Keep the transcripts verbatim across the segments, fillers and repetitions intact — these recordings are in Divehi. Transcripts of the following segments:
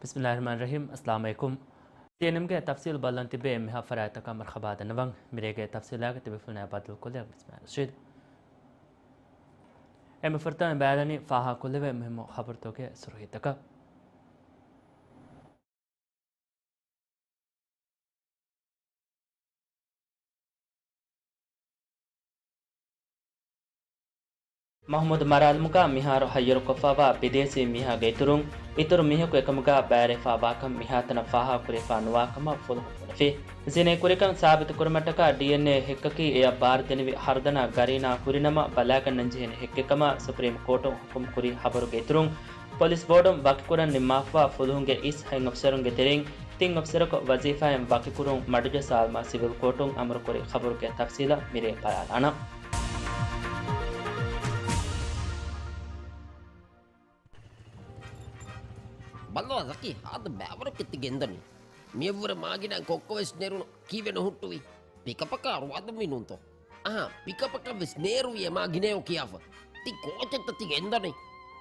ބިސްމިއްލާހި ރަޙްމާނި ރަޙީމް. އައްސަލާމު ޢަލައިކުމް. ޓީއެންއެމްގެ ތަފްސީލް ބައްލަން ތިބޭ އެންމެހާ ފަރާތްތަކަށް މަރުޙަބާ ދަންނަވަން. މިރޭގެ ތަފްސީލާގެ ތިބިފުޅުންނާ ބައްދަލުކޮށްލެވި ބިސްމާ ރަޝީދު. އެންމެ ފުރަތަމަ ބައިލަނީ ފާހަގަކޮށްލެވޭ މުހިއްމު ޚަބަރުތަކުގެ ސުރުޚީތަކަށް. މަޙްމޫދު މަރާލުމުގަ މިހާރު ހައްޔަރުކޮށްފައިވާ ބިދޭސީ މީހާގެ އިތުރުން، އިތުރު މީހަކު އެކަމުގަ ބައިވެރިވެފައިވާކަން މިހާތަނަށް ފާހަގަކުރެވިފައި ނުވާކަމަށް ފުލުހުން ބުނެފި. ޒިނޭ ކުރިކަން ސާބިތުކުރުމަށްޓަކާ ޑީއެންއޭ ހެއްކަކީ އެއަށް ބާރުދެނިވި ހަރުދަނާ ގަރީނާ ކުރިނަމަ ބަލާގަންނަންޖެހޭނެ ހެއްކެއްކަމަށް ސުޕްރީމް ކޯޓުން ޙުކުމް ކުރި ޚަބަރުގެ އިތުރުން، ޕޮލިސް ބޯޑުން ވަކިކުރަން ނިންމާފައިވާ ފުލުހުންގެ އިސް ހަތް އޮފިސަރުންގެ ތެރެއިން ތިން އޮފިސަރަކު ވަޒީފާއިން ވަކިކުރުން މަޑުޖައްސާލުމަށް ސިވިލް ކޯޓުން އަމުރުކުރި ޚަބަރުގެ ތަފްސީލަށް މިރޭ ބަލާލާނަން. ބައްލަވާ ޒަކީ، ހާދަ ބައިވަރަކަށް ތި ގެންދަނީ. މިއަށްވުރެ މާގިނަ ކޮއްކޮވެސް ނެރުނު ކީއްވެ ނުހުއްޓުވީ؟ ޕިކަޕަކަށް އަރުވާލަންވީ ނޫންތޯ؟ އަހާ، ޕިކަޕަކަށްވެސް ނޭރުވި އެ މާ ގިނައޯ ކިޔާފަ. ތި ކޯޗެއްތަ ތި ގެންދަނީ؟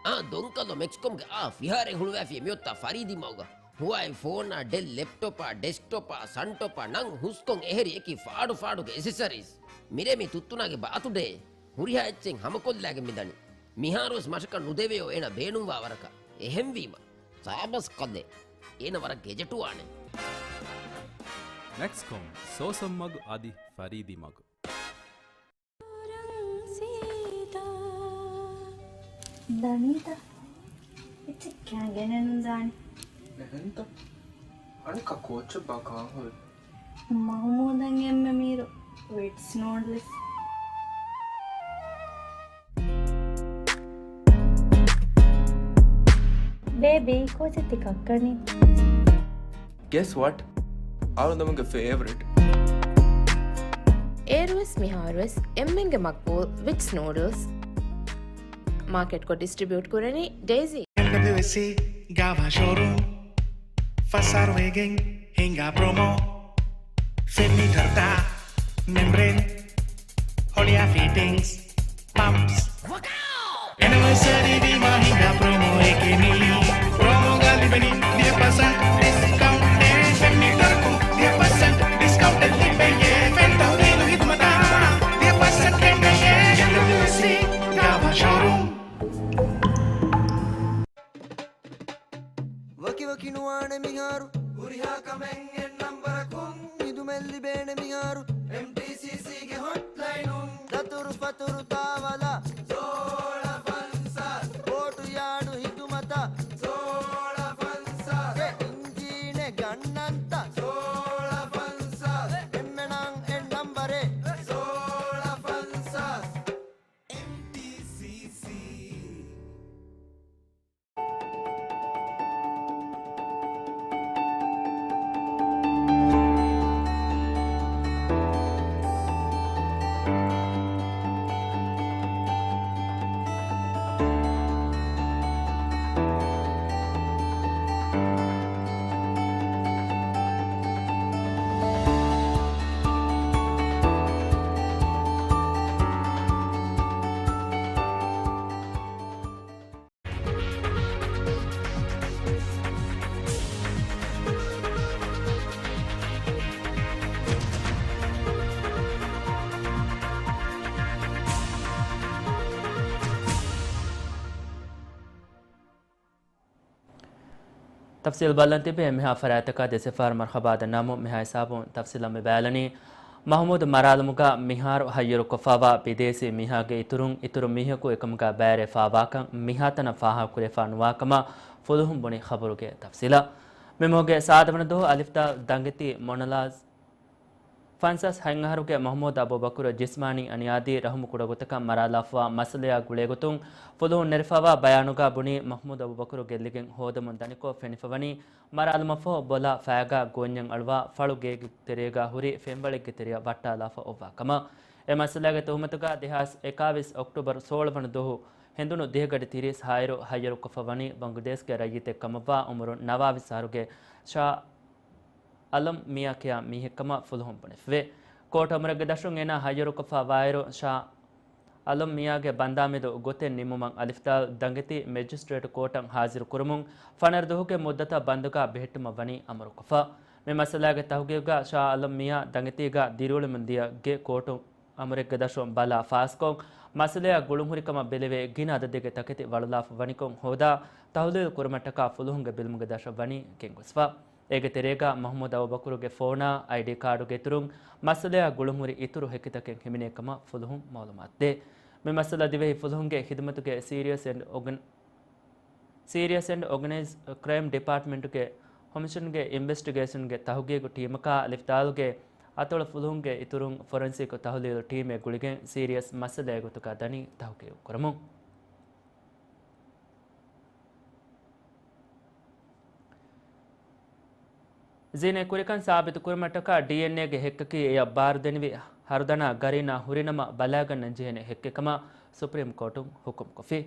އާ، ދޮންކަލޯ މެކްސްކޮމްގެ އާ ފިހާރައެއް ހުޅުވާފި މިއޮތްތާ ފަރީދީ މަގުގަ. ހުވާއި ފޯނާ، ޑެލް ލެޕްޓޮޕާ، ޑެސްކްޓޮޕާ، ސަންޓޮޕާ ނަން ހުސްކޮން އެހެރި އެކި ފާޑު ފާޑުގެ އެސެސަރީސް. މިރޭ މި ތުއްތުނާގެ ބާތުޑޭ. ހުރިހާ އެއްޗެއް ހަމަކޮށްލާގެން މިދަނީ. މިހާރުވެސް މަށަކަށް ނުދެވެޔޯ އޭނަ ބޭނުންވާ ވަރަކަށް. އެހެންވީމަ، ސާބަސް ކަލޭ. އޭނަ ވަރަށް ގެޖެޓުވާނެ. މެކްސްކޮމް، ސޯސަން މަގު އަދި ފަރީދީ މަގު. ދަނީތަ؟ އެއްޗެއް ކާން ގެނެއްނު ދާނެ. އެހެންތަ؟ އަނެއްކާ ކޯޗެއްބާ ކާން ހުރި؟ މަހުމޫދަށް އެންމެ މީރު ވިޓްސް ނޫޑްލްސް. ބޭބީ، ކޯޗެއް ތި ކައްކަނީ؟ Guess what? އަޅުގަނޑުމެންގެ ފޭވަރިޓް. އޭރުވެސް މިހާރުވެސް އެންމެންގެ މަގްބޫލް ވިޓްސް ނޫޑްލްސް. މާކެޓްކޮށް ޑިސްޓްރިބިއުޓް ކުރަނީ ޑޭޒީ. އެމްޑަބްލިއުއެސްސީ ގާވާ ޝޯރޫމް. ފަސް އަހަރު ވެގެން ހިނގާ ޕްރޮމޯ. ފެންނިޓަރުތައް، މެމްބްރޭން، ހޮޅިއާ ފިޓިންގްސް، ޕަމްޕްސް. އެނިވަރސަރީ ވީމާ ހިނގާ ޕްރޮމޯއެކޭ މީ. ޕްރޮމޯގަ ލިބެނީ ދިހަ ޕަސެންޓް ޑިސްކައުންޓެއް. ފެންނިޓަރަކުން ދިހަ ޕަސެންޓް ޑިސްކައުންޓެއް ލިބެޔޭ. ފެން ތަހުލީލު ހިދުމަތާ ދިހަ ޕަސެންޓް ކެނޑެޔޭ. އެމްޑަބްލިއުއެސްސީ ގާވާ ޝޯރޫމް. ވަކިވަކި ނުވާނެ މިހާރު. ހުރިހާ ކަމެއް އެއް ނަންބަރަކުން. ހިދުމަތް ލިބޭނެ މިހާރު. އެމްޓީސީސީގެ ހޮޓްލައިނުން. ދަތުރު ފަތުރު ތާވަލަށް. ސޯޅަ ފަންސާސް. ބޯޓު ޔާޑު ހިދުމަތަށް. ސޯޅަ ފަންސާސް. އެ އިންޖީނެއް ގަންނަންތަ؟ ސޯޅަ ފަންސާސް. އެންމެނަށް އެއް ނަންބަރެއް. ސޯޅަ ފަންސާސް. އެމްޓީސީސީ. ތަފްސީލް ބައްލަން ތިބޭ އެންމެހާ ފަރާތްތަކަށް ދެސެފާރު މަރުޙަބާ ދަންނާމު މިހާ ހިސާބުން ތަފްސީލަށް މި ބައިލަނީ. މަޙްމޫދު މަރާލުމުގަ މިހާރު ހައްޔަރުކޮށްފައިވާ ބިދޭސީ މީހާގެ އިތުރުން އިތުރު މީހަކު އެކަމުގަ ބައިވެރިވެފައިވާކަން މިހާތަނަށް ފާހަގަކުރެވިފައި ނުވާކަމަށް ފުލުހުން ބުނި ޚަބަރުގެ ތަފްސީލަށް. މި މަހުގެ ސާދަވަނަ ދުވަހު އަލިފްދާ ދަނގެތި މޮނަލާޒް ފަންސާސް ހަތް އަހަރުގެ މަޙްމޫދު އަބޫބަކުރު ޖިސްމާނީ އަނިޔާދީ ރަހުމު ކުޑަގޮތަކަށް މަރާލާފައިވާ މައްސަލަޔާ ގުޅޭގޮތުން ފުލުހުން ނެރެފައިވާ ބަޔާނުގަ ބުނީ މަޙްމޫދު އަބޫބަކުރު ގެއްލިގެން ހޯދަމުން ދަނިކޮށް ފެނިފަވަނީ މަރާލުމަށްފަހު ބޮލާ ފަޔަގަ ގޯންޏެއް އަޅުވާ ފަޅު ގޭގެ ތެރޭގަ ހުރި ފެންވަޅެއްގެ ތެރެއަށް ވައްޓާލާފަ އޮއްވާ ކަމަށް. އެ މައްސަލައިގެ ތުހުމަތުގަ ދެހާސް އެކާވީސް އޮކްޓޫބަރު ސޯޅަ ވަނަ ދުވަހު ހެނދުނު ދިހަ ގަޑި ތިރީސް ހާއިރު ހައްޔަރުކޮށްފަ ވަނީ ބަނގުލަދޭޝްގެ ރައްޔިތެއް ކަމަށްވާ އުމުރުން ނަވާވީސް އަހަރުގެ ޝާ އަލަމް މިޔާ ކިޔާ މީހެއްކަމަށް ފުލުހުން ބުނެފިވޭ. ކޯޓު އަމުރެއްގެ ދަށުން އޭނާ ހައްޔަރުކޮށްފަ ވާއިރު ޝާ އަލުން މިޔާގެ ބަންދާމެދު ގޮތެއް ނިމުމަށް އަލިފްދާލް ދަނގެތީ މެޖިސްޓްރޭޓް ކޯޓަށް ހާޒިރު ކުރުމުން ފަނަރަ ދުވަހުގެ މުއްދަތަށް ބަންދުގާ ބެހެއްޓުމަށް ވަނީ އަމުރުކޮށްފަ. މި މައްސަލާގެ ތަހުގީގުގަ ޝާ އަލުން މިޔާ ދަނގެތީގަ ދިރިއުޅެމުން ދިޔަ ގެ ކޯޓު އަމުރެއްގެ ދަށުން ބަލާ ފާސްކޮށް، މައްސަލަޔާ ގުޅުންހުރިކަމަށް ބެލެވޭ ގިނަ އަދަދެއްގެ ތަކެތި ވަޅުލާފަ ވަނިކޮށް ހޯދާ، ތަހުލީލު ކުރުމަށްޓަކާ ފުލުހުންގެ ބިލުމުގެ ދަށަށް ވަނީ ގެންގޮސްފަ. އޭގެ ތެރޭގަ މަހުމޫދު އަބޫބަކުރުގެ ފޯނާ އައިޑީ ކާޑުގެ އިތުރުން މައްސަލަޔާ ގުޅުންހުރި އިތުރު ހެކިތަކެއް ހިމެނޭ ކަމަށް ފުލުހުން މައުލޫމާތު ދޭ. މި މައްސަލަ ދިވެހި ފުލުހުންގެ ޚިދުމަތުގެ ސީރިއަސް އެންޑް އޯގަން-، ސީރިއަސް އެންޑް އޯގަނައިޒް ކްރައިމް ޑިޕާޓްމަންޓުގެ ހޮމިޝަންގެ އިންވެސްޓިގޭޝަންގެ ތަހުގީގު ޓީމަކާ އަލިފްދާލުގެ އަތޮޅު ފުލުހުންގެ އިތުރުން ފޮރެންސިކް ތަހުލީލު ޓީމެއް ގުޅިގެން ސީރިއަސް މައްސަލައެއް ގޮތުގަ ދަނީ ތަހުގީގު ކުރަމުން. ޒިނޭ ކުރިކަން ސާބިތު ކުރުމަށްޓަކާ ޑީއެންއޭގެ ހެއްކަކީ އެޔަށް ބާރުދެނިވި ހަރުދަނާ ގަރީނާ ހުރިނަމަ ބަލާގަންނަން ޖެހޭނެ ހެއްކެއް ކަމަށް ސުޕްރީމް ކޯޓުން ހުކުމްކޮށްފި.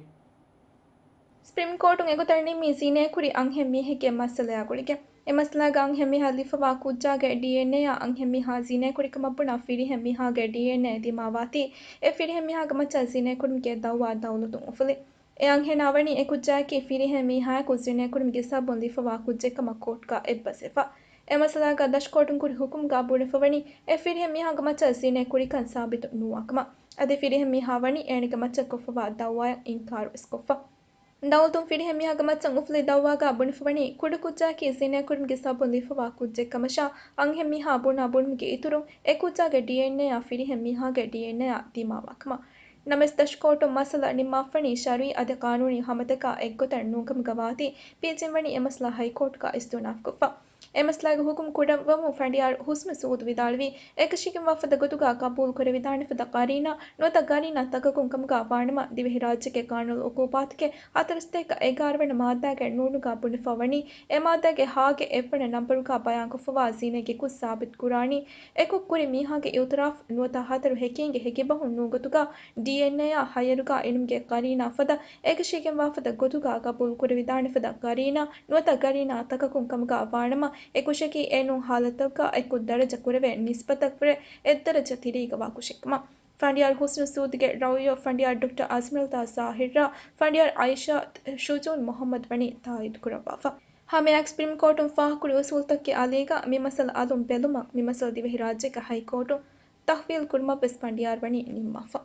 ސްޕްރީމް ކޯޓުން އެގޮތަށް ނިންމީ ޒިނޭ ކުރި އަންހެން މީހެއްގެ މައްސަލަޔާ ގުޅިގެން. އެ މައްސަލާގަ އަންހެން މީހާ ލިބިފަވާ ކުއްޖާގެ ޑީއެންއޭއާ އަންހެން މީހާ ޒިނޭ ކުރި ކަމަށް ބުނާ ފިރިހެން މީހާގެ ޑީއެންއޭ ދިމާވާތީ، އެ ފިރިހެން މީހާގެ މައްޗަށް ޒިނޭ ކުރުމުގެ ދައުވާ ދައުލަތުން އުފުލި. އެ އަންހެނާ ވަނީ އެ ކުއްޖާއަކީ ފިރިހެން މީހާއަކު ޒިނޭ ކުރުމުގެ ސަބަބުން ލިބިފަވާ ކުއްޖެއް ކަމަށް ކޯޓްގަ އެއްބަސްވެފަ. އެ މައްސަލާގަ ދަށު ކޯޓުން ކުރި ހުކުމުގަ ބުނެފަވަނީ، އެ ފިރިހެން މީހާގެ މައްޗަށް ޒިނޭ ކުރިކަން ސާބިތު ނުވާ ކަމަށް. އަދި ފިރިހެން މީހާ ވަނީ އޭނަގެ މައްޗަށް ކޮށްފަވާ ދައުވާއަށް އިންކާރުވެސް ކޮށްފަ. ދައުލަތުން ފިރިހެން މީހާގެ މައްޗަށް އުފުލި ދައުވާގަ ބުނެފަވަނީ، ކުޑަ ކުއްޖާއަކީ ޒިނޭ ކުރުމުގެ ސަބަބުން ލިބިފަވާ ކުއްޖެއް ކަމަށާ، އަންހެން މީހާ ބުނާ ބުނުމުގެ އިތުރުން އެ ކުއްޖާގެ ޑީއެންއޭއާ ފިރިހެން މީހާގެ ޑީއެންއޭއާ ދިމާވާ ކަމަށް. ނަމަވެސް ދަށު ކޯޓުން މައްސަލަ ނިންމާފަނީ ޝަރުއީ އަދި ޤާނޫނީ ހަމަތަކާ އެއްގޮތަށް ނޫންކަމުގަ ވާތީ، ޕީޖީން ވަނީ އެ މައްސަލަ ހައިކޯޓްގަ އިސްތިއުނާފްކޮށްފަ. އެ މައްސަލާގެ ހުކުމް ކުރައްވަމުން ފަނޑިޔާރު ހުސްނު ސުއޫދު ވިދާޅުވީ، އެކަށީގެންވާ ފަދަ ގޮތުގަ ޤަބޫލު ކުރެވިދާނެ ފަދަ ޤަރީނާ ނުވަތަ ޤަރީނާ ތަކަކުން ކަމުގަ ވާނަމަ، ދިވެހިރާއްޖޭގެ ޤާނޫނު އުޤޫބާތުގެ ހަތަރު ސަތޭކަ އެގާރަ ވަނަ މާއްދާގެ ނޫނުގަ ބުނެފަ ވަނީ، އެ މާއްދާގެ ހާގެ އެއްވަނަ ނަންބަރުގަ ބަޔާންކޮށްފަވާ ޒިނޭގެ ކުށް ސާބިތު ކުރާނީ، އެކުށް ކުރި މީހާގެ އިއުތިރާފް ނުވަތަ ހަތަރު ހެކީންގެ ހެކިބަހުން ނޫން ގޮތުގަ ޑީއެންއޭއާ ހައްޔަރުގަ އިނުމުގެ ޤަރީނާ ފަދަ އެކަށީގެންވާ ފަދަ ގޮތުގަ ޤަބޫލު ކުރެވިދާނެ ފަދަ ޤަރީނާ ނުވަތަ ޤަރީނާ ތަކަކުން ކަމުގަ ވާނަމަ، އެ ކުށަކީ އެ ނޫން ހާލަތްތަކުގަ އެކު ދަރަޖަ ކުރެވޭ ނިސްބަތަށްވުރެ އެއްދަރަޖަ ތިރީގަ ވާ ކުށެއްކަމަށް. ފަނޑިޔާރު ހުސްނު ސުއޫދުގެ ރައުޔު ފަނޑިޔާރު ޑޮކްޓަރ އަޒްމިރުލްތާ ޒާހިރާ ފަނޑިޔާރު އައިޝާ ޝުޖޫން މުޙައްމަދު ވަނީ ތާއީދު ކުރައްވާފަ. ހަމައެއާއެކު ސްޕްރީމް ކޯޓުން ފާހަގަކުރި އުސޫލުތަކުގެ އަލީގަ މި މައްސަލަ އަލުން ބެލުމަށް މި މައްސަލަ ދިވެހިރާއްޖޭގެ ހައިކޯޓުން ތަޙްވީލް ކުރުމަށްވެސް ފަނޑިޔާރު ވަނީ ނިންމާފަ.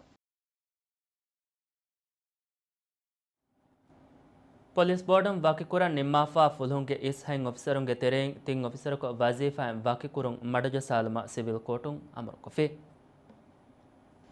ޕޮލިސް ބޯޑުން ވަކިކުރަން ނިންމާފާ ފުލުހުންގެ އިސް ހަތް އޮފިސަރުންގެ ތެރެއިން ތިން އޮފިސަރަކު ވަޒީފާއިން ވަކިކުރުން މަޑުޖައްސާލުމަށް ސިވިލް ކޯޓުން އަމުރުކޮށްފި.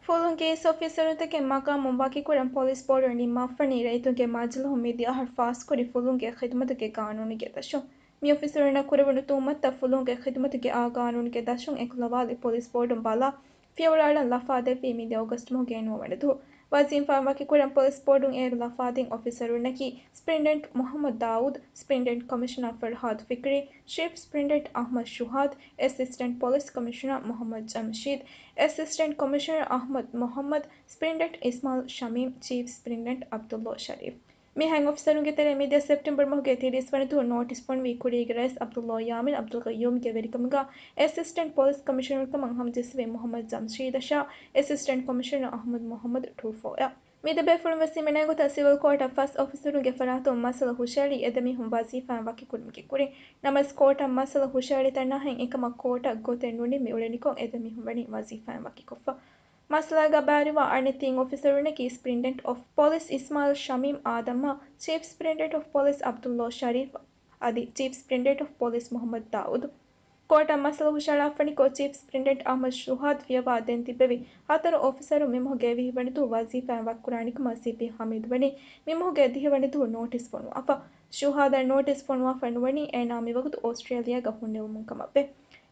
ފުލުހުންގެ އިސް އޮފިސަރުންތަކެއް މަޤާމުން ވަކިކުރަން ޕޮލިސް ބޯޑުން ނިންމާފަނީ ރައްޔިތުންގެ މަޖިލީހުން މިދިޔަ އަހަރު ފާސްކުރި ފުލުހުންގެ ޚިދުމަތުގެ ޤާނޫނުގެ ދަށުން. މި އޮފިސަރުންނަށް ކުރެވުނު ތުހުމަތުތައް ފުލުހުންގެ ޚިދުމަތުގެ އާ ޤާނޫނުގެ ދަށުން އެކުލަވާލި ޕޮލިސް ބޯޑުން ބަލާ ފިޔަވަޅު އަޅަން ލަފާދެއްވީ މިދިޔަ އޮގަސްޓް މަހުގެ ނުވަވަނަ ދުވަހު. ވަޒީފާއިން ވަކިކުރަން ޕޮލިސް ބޯޑުން އޭރު ލަފާދިން އޮފިސަރުންނަކީ، ސްޕްރިންޓެންޑެންޓް މުޙައްމަދު ދާއޫދު، ސްޕްރިންޓެންޑެންޓް ކޮމިޝަނަރ ފަރްހާދު ފިކްރީ، ޗީފް ސްޕްރިންޓެންޑެންޓް އަޙްމަދު ޝުހާދު، އެސިސްޓެންޓް ޕޮލިސް ކޮމިޝަނަރ މުޙައްމަދު ޖަމްޝީދު، އެސިސްޓެންޓް ކޮމިޝަނަރ އަޙްމަދު މުޙައްމަދު، ސްޕްރިންޓެންޑެންޓް އިސްމާއިލް ޝަމީމް، ޗީފް ސްޕްރިންޓެންޑެންޓް ޢަބްދުﷲ ޝަރީފް. މި ހަތް އޮފިސަރުންގެ ތެރޭ މިދިޔަ ސެޕްޓެމްބަރު މަހުގެ ތިރީސް ވަނަ ދުވަހު ނޯޓިސް ފޮނުވީ ކުރީގެ ރައީސް ޢަބްދުﷲ ޔާމީން ޢަބްދުލްޤައްޔޫމްގެ ވެރިކަމުގަ އެސިސްޓެންޓް ޕޮލިސް ކޮމިޝަނަރު ކަމަށް ހަމަޖެއްސެވި މުޙައްމަދު ޖަމްޝީދަށާ އެސިސްޓެންޓް ކޮމިޝަނަރ އަޙްމަދު މުޙައްމަދު ޓޫފޯއަށް. މި ދެބޭފުޅުން ވެސް ހިމެނޭ ގޮތަށް ސިވިލް ކޯޓަށް ފަސް އޮފިސަރުންގެ ފަރާތުން މައްސަލަ ހުށައެޅީ އެދެމީހުން ވަޒީފާއިން ވަކިކުރުމުގެ ކުރިން. ނަމަވެސް ކޯޓަށް މައްސަލަ ހުށައެޅި ތަން ނަހެން އެކަމަށް ކޯޓަށް ގޮތެއް ނުނިންމި އުޅެނިކޮށް އެދެމީހުން ވަނީ ވަޒީފާއިން ވަކިކޮށްފަ. މައްސަލާގަ ބައިވެރިވާ އަނެއް ތިން އޮފިސަރުންނަކީ ސްޕްރިންޓެންޑެންޓް އޮފް ޕޮލިސް އިސްމާއިލް ޝަމީމް އާދަމްއާ، ޗީފް ސްޕްރިންޓެންޑެންޓް އޮފް ޕޮލިސް ޢަބްދުﷲ ޝަރީފް އަދި ޗީފް ސްޕްރިންޓެންޑެންޓް އޮފް ޕޮލިސް މުޙައްމަދު ދާއޫދު. ކޯޓަށް މައްސަލަ ހުށައަޅާފަނިކޮށް، ޗީފް ސްޕްރިންޓެންޑެންޓް އަޙްމަދު ޝުހާދު ފިޔަވާ ދެން ތިއްބެވި ހަތަރު އޮފިސަރުން މި މަހުގެ ވިހި ވަނަ ދުވަހު ވަޒީފާއިން ވަކިކުރާނެ ކަމަށް ސީޕީ ޙަމީދު ވަނީ މި މަހުގެ ދިހަ ވަނަ ދުވަހު ނޯޓިސް ފޮނުވާފަ. ޝުހާދަށް ނޯޓިސް ފޮނުވާފަ ނުވަނީ އޭނާ މިވަގުތު އޯސްޓްރޭލިޔާގަ ހުންނެވުމުން ކަމަށްވެ.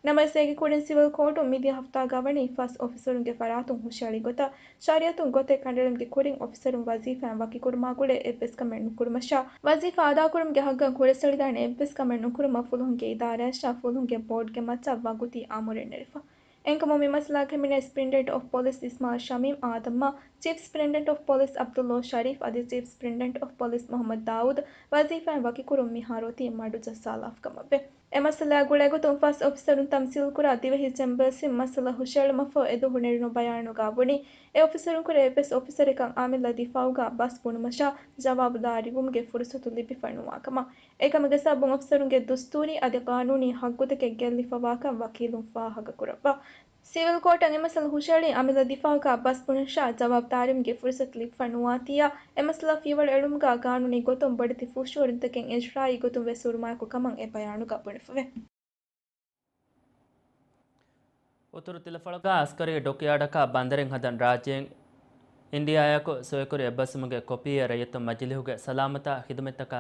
ނަމަވެސް އޭގެ ކުރިން ސިވިލް ކޯޓުން މިދިޔަ ހަފްތާގަ ވަނީ ފަސް އޮފިސަރުންގެ ފަރާތުން ހުށައެޅި ގޮތަށް ޝަރީއަތުން ގޮތެއް ކަނޑައެޅުމުގެ ކުރިން އޮފިސަރުން ވަޒީފާއިން ވަކިކުރުމާ ގުޅޭ އެއްވެސް ކަމެއް ނުކުރުމަށާ، ވަޒީފާ އަދާކުރުމުގެ ހައްގަށް ހުރަސްއެޅިދާނެ އެއްވެސް ކަމެއް ނުކުރުމަށް ފުލުހުންގެ އިދާރާއަށާ ފުލުހުންގެ ބޯޑްގެ މައްޗަށް ވަގުތީ އަމުރެއް ނެރެފަ. އެހެންކަމުން މި މައްސަލާގަ ހިމެނޭ ސްޕްރިންޓެންޑެންޓް އޮފް ޕޮލިސް އިސްމާއިލް ޝަމީމް އާދަމްއާ، ޗީފް ސްޕްރިންޓެންޑެންޓް އޮފް ޕޮލިސް ޢަބްދުﷲ ޝަރީފް އަދި ޗީފް ސްޕްރިންޓެންޑެންޓް އޮފް ޕޮލިސް މުޙައްމަދު ދާއޫދު ވަޒީފާއިން ވަކިކުރުން މިހާރު އޮތީ މަޑުޖައްސާލާފަ ކަމަށްވެ. އެ މައްސަލައާ ގުޅޭގޮތުން ފަސް އޮފިސަރުން ތަމްސީލްކުރާ ދިވެހި ޗެމްބަރސްއިން މައްސަލަ ހުށައެޅުމަށްފަހު އެދުވަހު ނެރުނު ބަޔާނުގަ ބުނި، އެ އޮފިސަރުންކުރެ އެއްވެސް އޮފިސަރެއްކަން އާމިއްލަ ދިފާއުގަ ބަސް ބުނުމަށާ ޖަވާބުދާރީވުމުގެ ފުރުސަތު ލިބިފަ ނުވާ ކަމަށް. އެކަމުގެ ސަބަބުން އޮފިސަރުންގެ ދުސްތޫރީ އަދި ޤާނޫނީ ހައްގުތަކެއް ގެއްލިފަވާކަން ވަކީލުން ފާހަގަކުރައްވާ. ސިވިލް ކޯޓަށް އެ މައްސަލަ ހުށައެޅީ އާމިއްލަ ދިފާއުގަ ބަސް ބުނުމަށާ ޖަވާބުދާރީވުމުގެ ފުރުސަތު ލިބިފަ ނުވާތީއާ، އެ މައްސަލަ ފިޔަވަޅު އެޅުމުގަ ޤާނޫނީ ގޮތުން ބޮޑެތި ފުށުއެރުންތަކެއް އިޖްރާއީ ގޮތުން ވެސް ހުރުމާއެކު ކަމަށް އެ ބަޔާނުގަ ބުނެފަވޭ. އުތުރު ތިލަފަޅުގަ އަސްކަރީ ޑޮކްޔާޑަކާ ބަނދަރެއް ހަދަން ރާއްޖޭން އިންޑިއާއާއެކު ސޮއިކުރި އެއްބަސްވުމުގެ ކޮޕީއެއް ރައްޔިތު މަޖިލީހުގެ ސަލާމަތާ ހިދުމަތްތަކާ،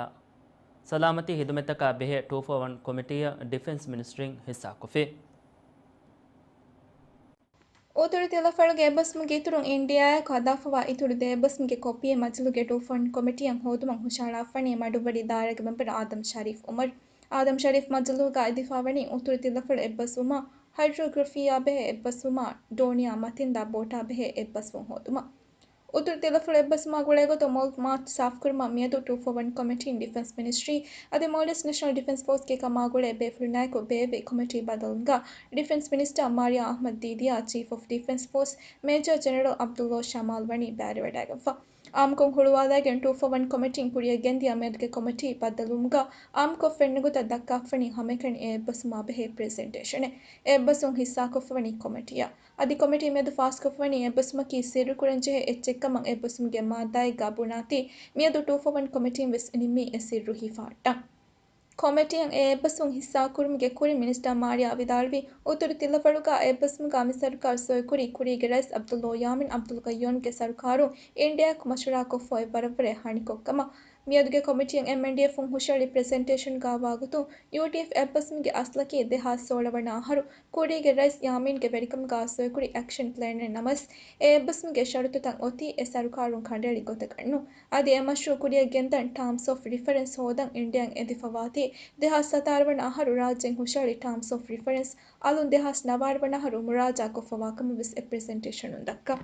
ސަލާމަތީ ހިދުމަތްތަކާ ބެހޭ ޓޫ ފޯ ވަން ކޮމިޓީއަށް ޑިފެންސް މިނިސްޓްރީން ހިއްސާކޮށްފި. އުތުރު ތިލަފަޅުގެ އެއްބަސްވުމުގެ އިތުރުން އިންޑިއާއާއެކު ހަދާފަވާ އިތުރު ދެ އެއްބަސްވުމުގެ ކޮޕީއެއް މަޖިލީހުގެ ޓޫ ފޯ ވަން ކޮމިޓީއަށް ހޯދުމަށް ހުށަހަޅާފަވަނީ މަޑުއްވަރީ ދާއިރާގެ މެމްބަރު އާދަމް ޝަރީފް އުމަރު. އާދަމް ޝަރީފް މަޖިލީހުގަ އެދިފަވަނީ އުތުރު ތިލަފަޅު އެއްބަސްވުމާ، ހައިޑްރޯގްރަފީއާ ބެހޭ އެއްބަސްވުމާ، ދޯނިއާ މަތިންދާ ބޯޓާ ބެހޭ އެއްބަސްވުން ހޯދުމަށް. އުތުރު ތިލަފަޅު އެއްބަސްވުމާ ގުޅޭގޮތުން މައު މާތް ސާފުކުރުމަށް މިއަދު ޓޫ ފޯ ވަން ކޮމިޓީން ޑިފެންސް މިނިސްޓްރީ އަދި މޯލްޑިވްސް ނެޝަނަލް ޑިފެންސް ފޯސްގެ ކަމާ ގުޅޭ ބޭފުޅުންނާއެކު ބޭއްވި ކޮމިޓީ ބައްދަލުވުމުގަ ޑިފެންސް މިނިސްޓަރ މާރިޔާ އަޙްމަދު ދީދިޔާ ޗީފް އޮފް ޑިފެންސް ފޯސް މޭޖަރ ޖެނެރަލް ޢަބްދުﷲ ޝަމާލް ވަނީ ބައިވެރިވެވަޑައިގަންފަ. ޢާއްމުކޮށް ހުޅުވާލައިގެން ޓޫ ފޯ ވަން ކޮމިޓީން ކުރިއަށް ގެންދިޔަ މިއަދުގެ ކޮމިޓީ ބައްދަލުވުމުގަ ޢާއްމުކޮށް ފެންނަ ގޮތަށް ދައްކާފަވަނީ ހަމައެކަނި އެ އެއްބަސްވުމާ ބެހޭ ޕްރެޒެންޓޭޝަނެއް. އެ އެއްބަސްވުން ހިއްސާކޮށްފަވަނީ ކޮމިޓީއަށް. އަދި ކޮމިޓީ މިއަދު ފާސްކޮށްފަވަނީ އެއްބަސްވުމަކީ ސިއްރުކުރަންޖެހޭ އެއްޗެއްކަމަށް އެއްބަސްވުމުގެ މާއްދާއެއްގަ ބުނާތީ، މިއަދު ޓޫ ފޯ ވަން ކޮމިޓީން ވެސް ނިންމީ އެ ސިއްރު ހިފަހައްޓަން. ކޮމިޓީއަށް އެ އެއްބަސްވުން ހިއްސާކުރުމުގެ ކުރިން މިނިސްޓަރ މާރިޔާ ވިދާޅުވީ، އުތުރު ތިލަފަޅުގަ އެއްބަސްވުމުގަ މި ސަރުކާރު ސޮއިކުރީ ކުރީގެ ރައީސް ޢަބްދުﷲ ޔާމީން ޢަބްދުލްޤައްޔޫމްގެ ސަރުކާރުން އިންޑިއާއަކު މަޝްވަރާކޮށްފަ އޮތް ވަރަށްވުރެ ހަނިކޮށްކަމަށް. މިއަދުގެ ކޮމިޓީއަށް އެމްއެންޑީއެފުން ހުށަހެޅި ޕްރެޒެންޓޭޝަންގަ ވާގޮތުން، ޔޫޓީއެފް އެއްބަސްވުމުގެ އަސްލަކީ ދެހާސް ސޯޅަ ވަނަ އަހަރު ކުރީގެ ރައީސް ޔާމީންގެ ވެރިކަމުގަ ސޮއިކުރި އެކްޝަން ޕްލޭނެއް ނަމަވެސް، އެ އެއްބަސްވުމުގެ ޝަރުތުތައް އޮތީ އެ ސަރުކާރުން ކަނޑައެޅި ގޮތަކަށް ނޫން. އަދި އެ މަޝްރޫޢު ކުރިއަށް ގެންދަން ޓާމްސް އޮފް ރިފަރެންސް ހޯދަން އިންޑިއާއިން އެދިފަވާތީ، ދެހާސް ސަތާރަ ވަނަ އަހަރު ރާއްޖޭން ހުށަހެޅި ޓާމްސް އޮފް ރިފަރެންސް އަލުން ދެހާސް ނަވާރަ ވަނަ އަހަރު މުރާޖާ ކޮށްފަވާ ކަމަށް ވެސް އެ ޕްރެޒެންޓޭޝަނުން ދައްކާ.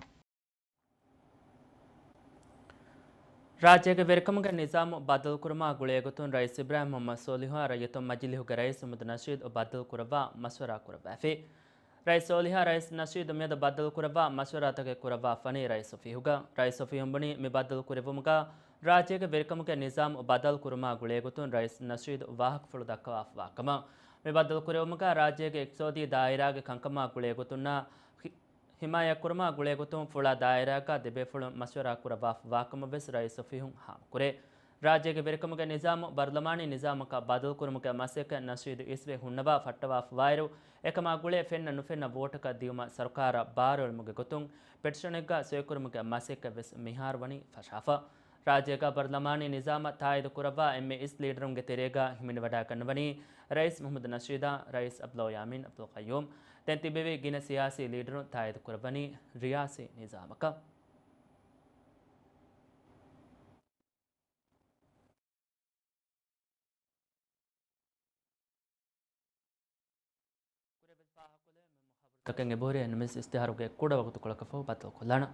ރާއްޖޭގެ ވެރިކަމުގެ ނިޒާމު ބައްދަލުކުރުމާ ގުޅޭގޮތުން ރައީސް އިބްރާހިމް މުޙައްމަދު ޞޯލިޙުއާ ރައްޔިތުން މަޖިލީހުގެ ރައީސް މުޙައްމަދު ނަޝީދު ބައްދަލުކުރައްވާ މަޝްވަރާ ކުރައްވައިފި. ރައީސް ޞޯލިޙާ ރައީސް ނަޝީދު މިއަދު ބައްދަލުކުރައްވާ މަޝްވަރާތަކެއް ކުރައްވާފަނީ ރައީސް އޮފީހުގަ. ރައީސް އޮފީހުން ބުނީ މި ބައްދަލުކުރެއްވުމުގަ ރާއްޖޭގެ ވެރިކަމުގެ ނިޒާމު ބައްދަލުކުރުމާ ގުޅޭގޮތުން ރައީސް ނަޝީދު ވާހަކަފުޅު ދައްކަވާފަވާކަމަށް. މި ބައްދަލުކުރެއްވުމުގަ ރާއްޖޭގެ އިޤްތިޞާދީ ދާއިރާގެ ކަންކަމާ ގުޅޭގޮތުންނާ ހި-، ހިމާޔަތްކުރުމާ ގުޅޭގޮތުން ފުޅާ ދާއިރާގަ ދެބޭފުޅުން މަޝްވަރާ ކުރައްވާފަވާކަމަށް ވެސް ރައީސް އޮފީހުން ހާމަކުރޭ. ރާއްޖޭގެ ވެރިކަމުގެ ނިޒާމު ބަރުލަމާނީ ނިޒާމަކަށް ބަދަލުކުރުމުގެ މަސައްކަތް ނަޝީދު އިސްވެ ހުންނަވާ ފައްޓަވާފަވާއިރު، އެކަމާ ގުޅޭ ފެންނަ ނުފެންނަ ވޯޓަކަށް ދިއުމަށް ސަރުކާރަށް ބާރުއެޅުމުގެ ގޮތުން ޕެޓިޝަނެއްގަ ސޮއިކުރުމުގެ މަސައްކަތް ވެސް މިހާރު ވަނީ ފަށާފަ. ރާއްޖޭގަ ބަރުލަމާނީ ނިޒާމަށް ތާއީދު ކުރައްވާ އެންމެ އިސް ލީޑަރުންގެ ތެރޭގަ ހިމެނިވަޑައިގަންނަވަނީ ރައީސް މުޙައްމަދު ނަޝީދާ، ރައީސް ޢަބްދުﷲ ޔާމީން ޢަބްދުލްޤައްޔޫމް. ދެން ތިއްބެވި ގިނަ ސިޔާސީ ލީޑަރުން ތާއީދު ކުރައްވަނީ ރިޔާސީ ނިޒާމަކަށް. ކުރެވެން ފާހަގަކޮށްލެވޭ މި މުހާވަރަތަކެއް އެބަހުރި އެންމެސް އިސްތިހާރުގެ ކުޑަ ވަގުތުކޮޅަކަށްފަހު ބައްދަލުކޮށްލާނަން.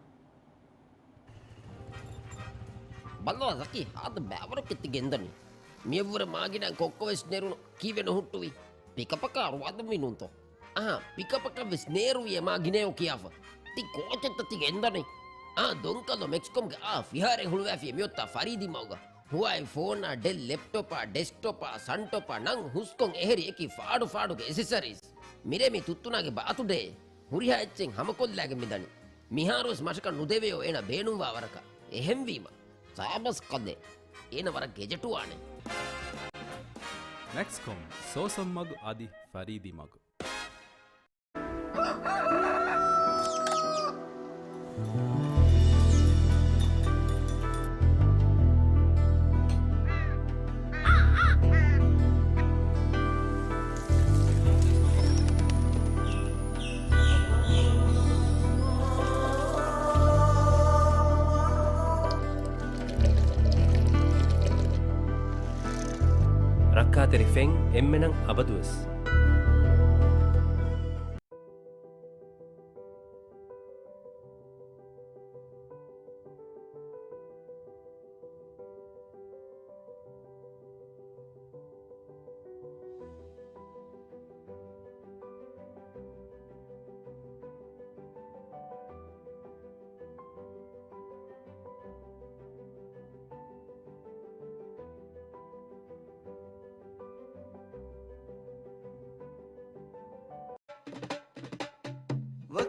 ބައްލަވާ ޒަކީ ހާދަ ބައިވަރަކަށް ތި ގެންދަނީ. މިއަށްވުރެ މާގިނަ ކޮއްކޮވެސް ނެރުނު ކީއްވެ ނުހުއްޓުވީ؟ ޕިކަޕަކާ ރުވާދުންވީ ނޫންތޯ؟ އަހާ، ޕިކަޕަކަށްވެސް ނޭރުވި އެ މާގިނަޔޯ ކިޔާފަ. ތި ކޯޗެއްތަ ތި ގެންދަނީ؟ އާ، ދޮންކަލޯ މެކްސްކޮމްގެ އާ ފިހާރައެއް ހުޅުވައިފި އެމިއޮތާ ފަރީދީ މަގުގަ. ހުވާއި ފޯނާ، ޑެލް ލެޕްޓޮޕާ، ޑެސްކްޓޮޕާ، ސަންޓޮޕާ ނަން ހުސްކޮން އެހެރި އެކި ފާޑު ފާޑުގެ އެސެސަރީސް. މިރޭ މި ތުއްތުނާގެ ބާތުޑޭ ހުރިހާ އެއްޗެއް ހަމަކޮށްލާގެން މިދަނީ. މިހާރުވެސް މަށަކަށް ނުދެވެޔޯ އޭނަ ބޭނުންވާ ވަރަކަށް. އެހެންވީމަ، ސާބަސް ކަލޭ. އޭނަ ވަރަށް ގެޖެޓުވާނެ. މެކްސްކޮމް، ސޯސަން މަގު އަދި ފަރީދީ މަގު. ރައްކާތެރި ފެން އެންމެނަށް އަބަދުވެސް.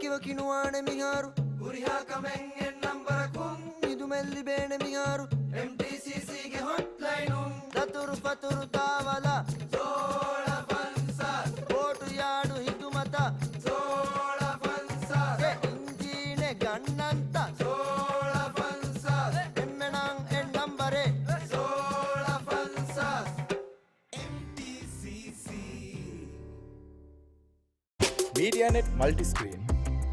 ކިވަކި ނުވާނެ މިހާރު. ހުރިހާ ކަމެއް އެއް ނަންބަރަކުން. މިދުމެއް ލިބޭނެ މިހާރު. އެމްޓީސީސީގެ ހޮޓްލައިނުން. ދަތުރު ފަތުރު ތާވަލާ. ސޯޅަ ފަންސާސް. ބޯޓު ޔާޑު ހިދުމަތަށް. ސޯޅަ ފަންސާސް. އެ އިންޖީނެއް ގަންނަންތަ. ސޯޅަ ފަންސާސް. އެންމެނަށް އެއް ނަންބަރެއް. ސޯޅަ ފަންސާސް. އެމްޓީސީސީ. މީޑިއާނެޓް މަލްޓިސްކްރީން.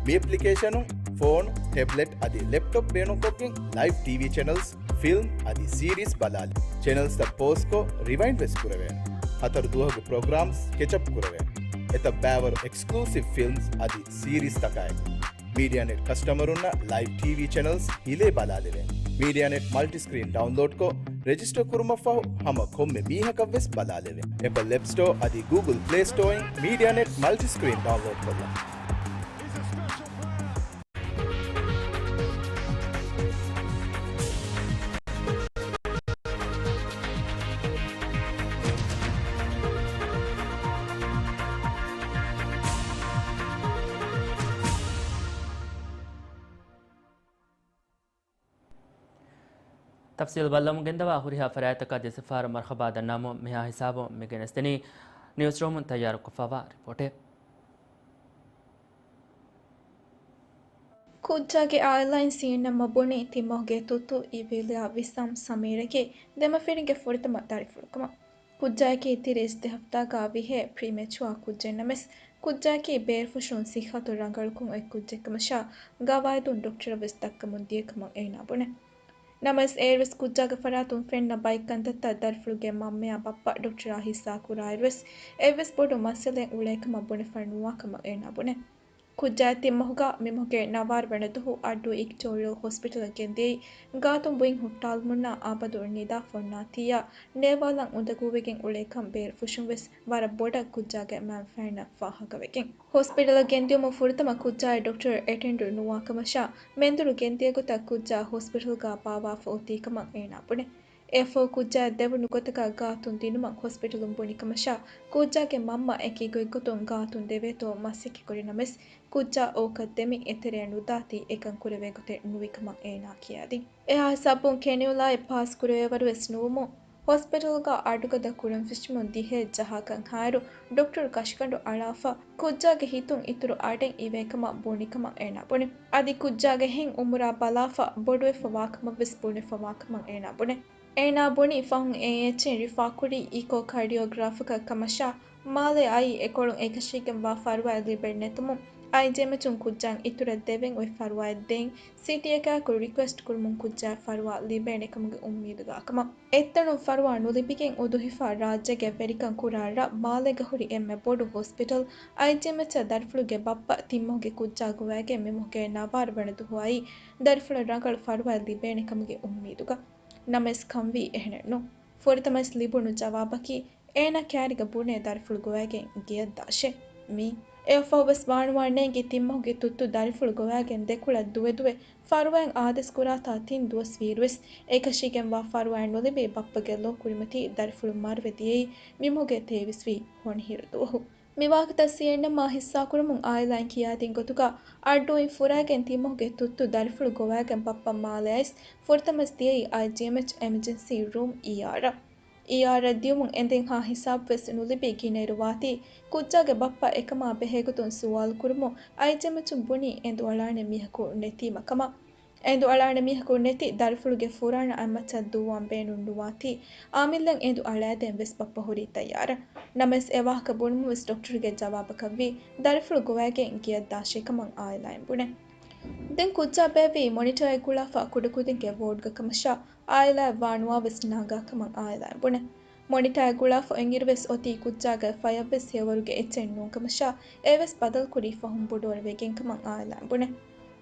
މި އެޕްލިކޭޝަނުން ފޯނު، ޓެބްލެޓް އަދި ލެޕްޓޮޕް ބޭނުންކޮށްގެން ލައިވް ޓީވީ ޗެނަލްސް، ފިލްމް އަދި ސީރީސް ބަލާލި. ޗެނަލްސްތައް ޕޯޒްކޮށް ރިވައިންޑް ވެސް ކުރެވޭނެ. ހަތަރު ދުވަހުގެ ޕްރޮގްރާމްސް ކެޗަޕް ކުރެވޭނެ. އެތައް ބައިވަރު އެކްސްކްލޫސިވް ފިލްމްސް އަދި ސީރީސްތަކާއެކު. މީޑިއާނެޓް ކަސްޓަމަރުންނަށް ލައިވް ޓީވީ ޗެނަލްސް ހިލޭ ބަލާލެވޭނެ. މީޑިއާނެޓް މަލްޓިސްކްރީން ޑައުންލޯޑްކޮށް، ރެޖިސްޓަރ ކުރުމަށްފަހު ހަމަ ކޮންމެ މީހަކަށްވެސް ބަލާލެވޭނެ. އެޕަލް އެޕް ސްޓޯ އަދި ގޫގުލް ޕްލޭ ސްޓޯއިން މީޑިއާނެޓް މަލްޓިސްކްރީން ޑައުންލޯޑްކޮށްލަން. ތަފްސީލް ބައްލަވަމުން ގެންދަވާ ހުރިހާ ފަރާތްތަކާ ދެ ސިފައިރު މަރްހަބާ ދަންނަވަމުން މިހާ ހިސާބުން މި ގެނެސްދެނީ ނިއުސްރޫމުން ތައްޔާރުކޮށްފަވާ ރިޕޯޓެއް. ކުއްޖާގެ އާއިލާއިން ސީއެންއެމްއަށް ބުނީ ތިންމަހުގެ ތުއްތު އިވިލިޔާ ވިސާމް ސަމީރެކޭ ދެމަފިރިންގެ ފުރަތަމަ ދަރިފުޅުކަމަށް. ކުއްޖާއަކީ ތިރީސް ދެ ހަފްތާގާ ވިހޭ ޕްރީމެޗުއާ ކުއްޖެއް ނަމަވެސް، ކުއްޖާއަކީ ބޭރުފުށުން ސިއްހަތު ރަނގަޅުކޮށް އޮތް ކުއްޖެއް ކަމަށާ، ގަވާއިދުން ޑޮކްޓަރަށް ވެސް ދައްކަމުން ދިޔަ ކަމަށް އޭނާ ބުނެ. ނަމަވެސް، އޭރުވެސް ކުއްޖާގެ ފަރާތުން ފެންނަ ބައެއް ކަންތައްތައް ދަރިފުޅުގެ މަންމަޔާ ބައްޕަ ޑޮކްޓަރާ ހިއްސާ ކުރާއިރުވެސް، އެއްވެސް ބޮޑު މައްސަލައެއް އުޅޭ ކަމަށް ބުނެފަ ނުވާ ކަމަށް އޭނާ ބުނެ. ކުއްޖާ ތިންމަހުގަ މިމަހުގެ ނަވާރަ ވަނަ ދުހު އައްޑޫ އިކްޓޯރިއަލް ހޮސްޕިޓަލަށް ގެންދިޔައީ، ގާތުން ބުއިން ހުއްޓާލުމުންނާ އަބަދު ނިދާ ފޮންނާތީއާ ނޭވާލަން އުނދަގޫވެގެން އުޅޭކަން ބޭރުފުށުން ވެސް ވަރަށް ބޮޑަށް ކުއްޖާގެ މައިންބަފައިންނަށް ފާހަގަވެގެން. ހޮސްޕިޓަލަށް ގެންދިޔުމުން ފުރަތަމަ ކުއްޖާއަށް ޑޮކްޓަރު އެޓެންޑު ނުވާ ކަމަށާ، މެންދުރު ގެންދިޔަ ގޮތަށް ކުއްޖާ ހޮސްޕިޓަލްގަ ބާވާފަ އޮތީ ކަމަށް އޭނާ ބުނެ. އެއަށްފަހު ކުއްޖާއަށް ދެވުނު ގޮތަކަށް ގާތުން ދިނުމަށް ހޮސްޕިޓަލުން ބުނި ކަމަށާ، ކުއްޖާގެ މަންމަ އެކި ގޮތްގޮތުން ގާތުން ދެވޭތޯ މަސައްކަތްކުރި ނަމަވެސް، ކުއްޖާ އޯކަށް ދެމި އެތެރެއަށް ނުދާތީ އެކަން ކުރެވޭ ގޮތެއް ނުވި ކަމަށް އޭނާ ކިޔާދިން. އެހާ ހިސާބުން ކެނިއުލާއެއް ޕާސް ކުރެވޭވަރު ވެސް ނުވުމުން، ހޮސްޕިޓަލްގަ އަޑުގަދަ ކުރަން ފެށުމުން ދިހައެއް ޖަހާކަން ހާއިރު، ޑޮކްޓަރު ކަށިގަނޑު އަޅާފަ، ކުއްޖާގެ ހިތުން އިތުރު އަޑެއް އިވޭ ކަމަށް ބުނި ކަމަށް އޭނާ ބުނި. އަދި ކުއްޖާގެ ހިތް އުމުރާ ބަލާފަ، ބޮޑުވެފަ ވާކަމަށް ވެސް ބުނެފަ ވާ ކަމަށް އޭނާ ބުނެ. އޭނާ ބުނީ ފަހުން އެއިއެޗްއިން ރިފާކުރީ އީކޯ ކާޑިއޯގްރާފަކަށް ކަމަށާ، މާލެ އައީ އެކޮޅުން އެކަށީގެންވާ ފަރުވާއެއް ލިބެން ނެތުމުން، އައިޖީއެމްއެޗުން ކުއްޖާއަށް އިތުރަށް ދެވެން އޮތް ފަރުވާއެއް ދޭން ސިޓީއަކާއެކު ރިކުއެސްޓް ކުރުމުން ކުއްޖާއަށް ފަރުވާ ލިބޭނެ ކަމުގެ އުއްމީދުގަ ކަމަށް. އެއްތަނުން ފަރުވާ ނުލިބިގެން އުދުހިފާ ރާއްޖޭގެ ވެރިކަން ކުރާ ރަށް މާލޭގަ ހުރި އެންމެ ބޮޑު ހޮސްޕިޓަލް އައިޖީއެމްއެޗަށް ދަރިފުޅުގެ ބައްޕަ ތިންމަހުގެ ކުއްޖާ ގޮވައިގެން މިމަހުގެ ނަވާރަ ވަނަ ދުހު އައީ، ދަރިފުޅަށް ރަނގަޅު ފަރުވާއެއް ލިބޭނެ ކަމުގެ އުއްމީދުގަ. ނަމަވެސް ކަންވީ އެހެނެއް ނޫން. ފުރަތަމަވެސް ލިބުނު ޖަވާބަކީ، އޭނާ ކައިރިގަ ބުނޭ ދަރިފުޅު ގޮވައިގެން ގެޔަށް ދާށޭ. މީ އެއަށްފަހުވެސް ވާނުވާ ނޭނގި ތިންމަހުގެ ތުއްތު ދަރިފުޅު ގޮވައިގެން ދެކޮޅަށް ދުވެދުވެ ފަރުވާއެއް އާދޭސް ކުރާތާ ތިން ދުވަސް ވީއިރުވެސް، އެކަށީގެންވާ ފަރުވާއެއް ނުލިބި ބައްޕަގެ ލޯ ކުރިމަތީ ދަރިފުޅު މަރުވެ ދިޔައީ މިމަހުގެ ތޭވީސް ވީ ހޮނިހިރު ދުވަހު. މިވާހަކަތައް ސީއެންއެމްއާ ހިއްސާކުރަމުން އާއިލާއިން ކިޔާދިން ގޮތުގަ، އައްޑޫއިން ފުރައިގެން ތިންމަހުގެ ތުއްތު ދަރިފުޅު ގޮވައިގެން ބައްޕަ މާލެ އައިސް ފުރަތަމަސް ދިޔައީ އައިޖީއެމްއެޗް އެމަޖެންސީ ރޫމް އީއާރަށް. އީއާރަށް ދިޔުމުން އެނދެންހާ ހިސާބުވެސް ނުލިބި ގިނައިރު ވާތީ، ކުއްޖާގެ ބައްޕަ އެކަމާ ބެހޭގޮތުން ސުވާލު ކުރުމުން އައިޖީއެމްއެޗުން ބުނީ އެނދު އަޅާނެ މީހަކު ނެތީމަ ކަމަށް. އެނދު އަޅާނެ މީހަކު ނެތި ދަރިފުޅުގެ ފުރާނަ އަތްމައްޗަށް ދޫވާން ބޭނުން ނުވާތީ، އާމިއްލަން އެނދު އަޅައިދޭން ވެސް ބައްޕަ ހުރީ ތައްޔާރަށް. ނަމަވެސް އެ ވާހަކަ ބުނުމުން ވެސް ޑޮކްޓަރުގެ ޖަވާބަކަށްވީ، ދަރިފުޅު ގޮވައިގެން ގެޔަށް ދާށޭ ކަމަށް އާއިލާއިން ބުނެ. ދެން ކުއްޖާ ބޭއްވީ މޮނިޓާއެއް ގުޅާފަ ކުޑަކުދިންގެ ވޯޑްގަ ކަމަށާ، އާއިލާއަށް ވާނުވާވެސް ނަގާ ކަމަށް އާއިލާއިން ބުނެ. މޮނިޓާއަށް ގުޅާފަ އޮތްއިރުވެސް އޮތީ ކުއްޖާގެ ފަޔަށްވެސް ހެޔޮވަރުގެ އެއްޗެއް ނޫންކަމަށާ، އެވެސް ބަދަލުކުރީ ފަހުން ބޮޑުވަރު ވެގެން ކަމަށް އާއިލާއިން ބުނެ.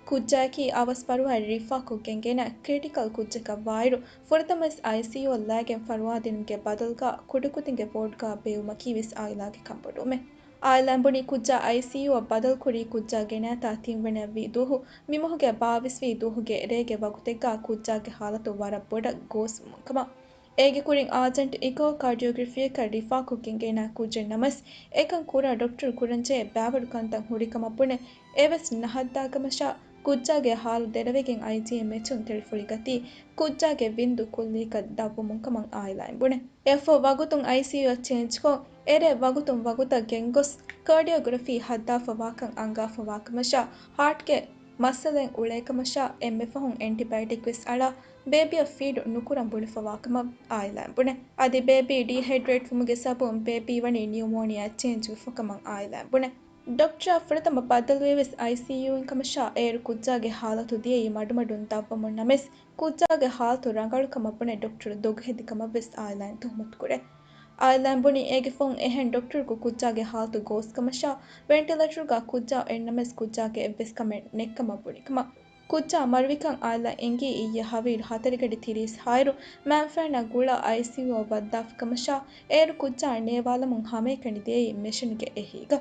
ކުއްޖާއަކީ އަވަސް ފަރުވާއެއް ރިފާކޮށްގެން ގެނަ ކްރިޓިކަލް ކުއްޖަކަށް ވާއިރު، ފުރަތަމަސް އައިސީޔޫއަށް ލައިގެން ފަރުވާ ދިނުމުގެ ބަދަލުގަ ކުޑަކުދިންގެ ވޯޑްގަ ބޭއްވުމަކީ ވެސް އާއިލާގެ ކަންބޮޑުވުމެއް. އާއިލާއިން ބުނީ ކުއްޖާ އައިސީޔޫއަށް ބަދަލުކުރީ ކުއްޖާ ގެނައިތާ ތިންވަނަ ވި ދުވަހު މިމަހުގެ ބާވީސް ވި ދުވަހުގެ ރޭގެ ވަގުތެއްގަ ކުއްޖާގެ ހާލަތު ވަރަށް ބޮޑަށް ގޯސްވުމުން ކަމަށް. އޭގެ ކުރިން އާޖެންޓް އިކޯކާޑިއޯގްރަފީއަކަށް ރިފާކޮށްގެން ގެނައި ކުއްޖެއް ނަމަވެސް، އެކަން ކުރާ ޑޮކްޓަރު ކުރަންޖެހޭ ބައިވަރު ކަންތައް ހުރިކަމަށް ބުނެ، އެވެސް ނަހައްދާ ކަމަށާ، ކުއްޖާގެ ހާލު ދެރަވެގެން އައިޖެ އެމްއެޗުން ތެޅިފުޅި ގަތީ، ކުއްޖާގެ ވިންދު ކުއްލިއަކަށް ދަށްވުމުން ކަމަށް އާއިލާއިން ބުނެ. އެއަށްފަހު ވަގުތުން އައިސީޔޫއަށް ޗޭންޖްކޮށް، އެރޭ ވަގުތުން ވަގުތަށް ގެންގޮސް، ކާޑިއޯގްރަފީ ހައްދާފަވާކަން އަންގާފަވާކަމަށާ، ހާޓްގެ މައްސަލައެއް އުޅޭކަމަށާ، އެންމެ ފަހުން އެންޓިބަޔޮޓިކް ވެސް އަޅާ، ބޭބީއަށް ފީޑު ނުކުރަން ބުނެފަވާކަމަށް އާއިލާއިން ބުނެ. އަދި ބޭބީ ޑީހައިޑްރޭޓްވުމުގެ ސަބަބުން ބޭބީ ވަނީ ނިއުމޯނިއާ ޗޭންޖް ވެފަކަމަށް އާއިލާއިން ބުނެ. ޑޮކްޓަރާ ފުރަތަމަ ބައްދަލުވީވެސް އައިސީޔޫއިން ކަމަށާ، އޭރު ކުއްޖާގެ ހާލަތު ދިޔައީ މަޑުމަޑުން ދަށްވަމުން ނަމަވެސް، ކުއްޖާގެ ހާލަތު ރަނގަޅުކަމަށް ބުނެ ޑޮކްޓަރު ދޮގުހެދި ކަމަށްވެސް އާއިލާއިން ތުހުމަތު ކުރޭ. އާއިލާއިން ބުނީ އޭގެ ފަހުން އެހެން ޑޮކްޓަރަކު ކުއްޖާގެ ހާލަތު ގޯސްކަމަށާ، ވެންޓިލޭޓަރުގަ ކުއްޖާ އޮތްނަމަވެސް ކުއްޖާގެ އެއްވެސް ކަމެއް ނެތްކަމަށް ބުނިކަމަށް. ކުއްޖާ މަރުވިކަން އާއިލާ އެނގީ އިއްޔެ ހަވީރު ހަތަރުގަޑި ތިރީސް ހާއިރު މާންފައިންނާ ގުޅާ އައިސީޔޫއަށް ވައްދާފިކަމަށާ، އޭރު ކުއްޖާ ނޭވާލަމުން ހަމައެކަނި ދިޔައީ މެޝިންގެ އެހީގަ.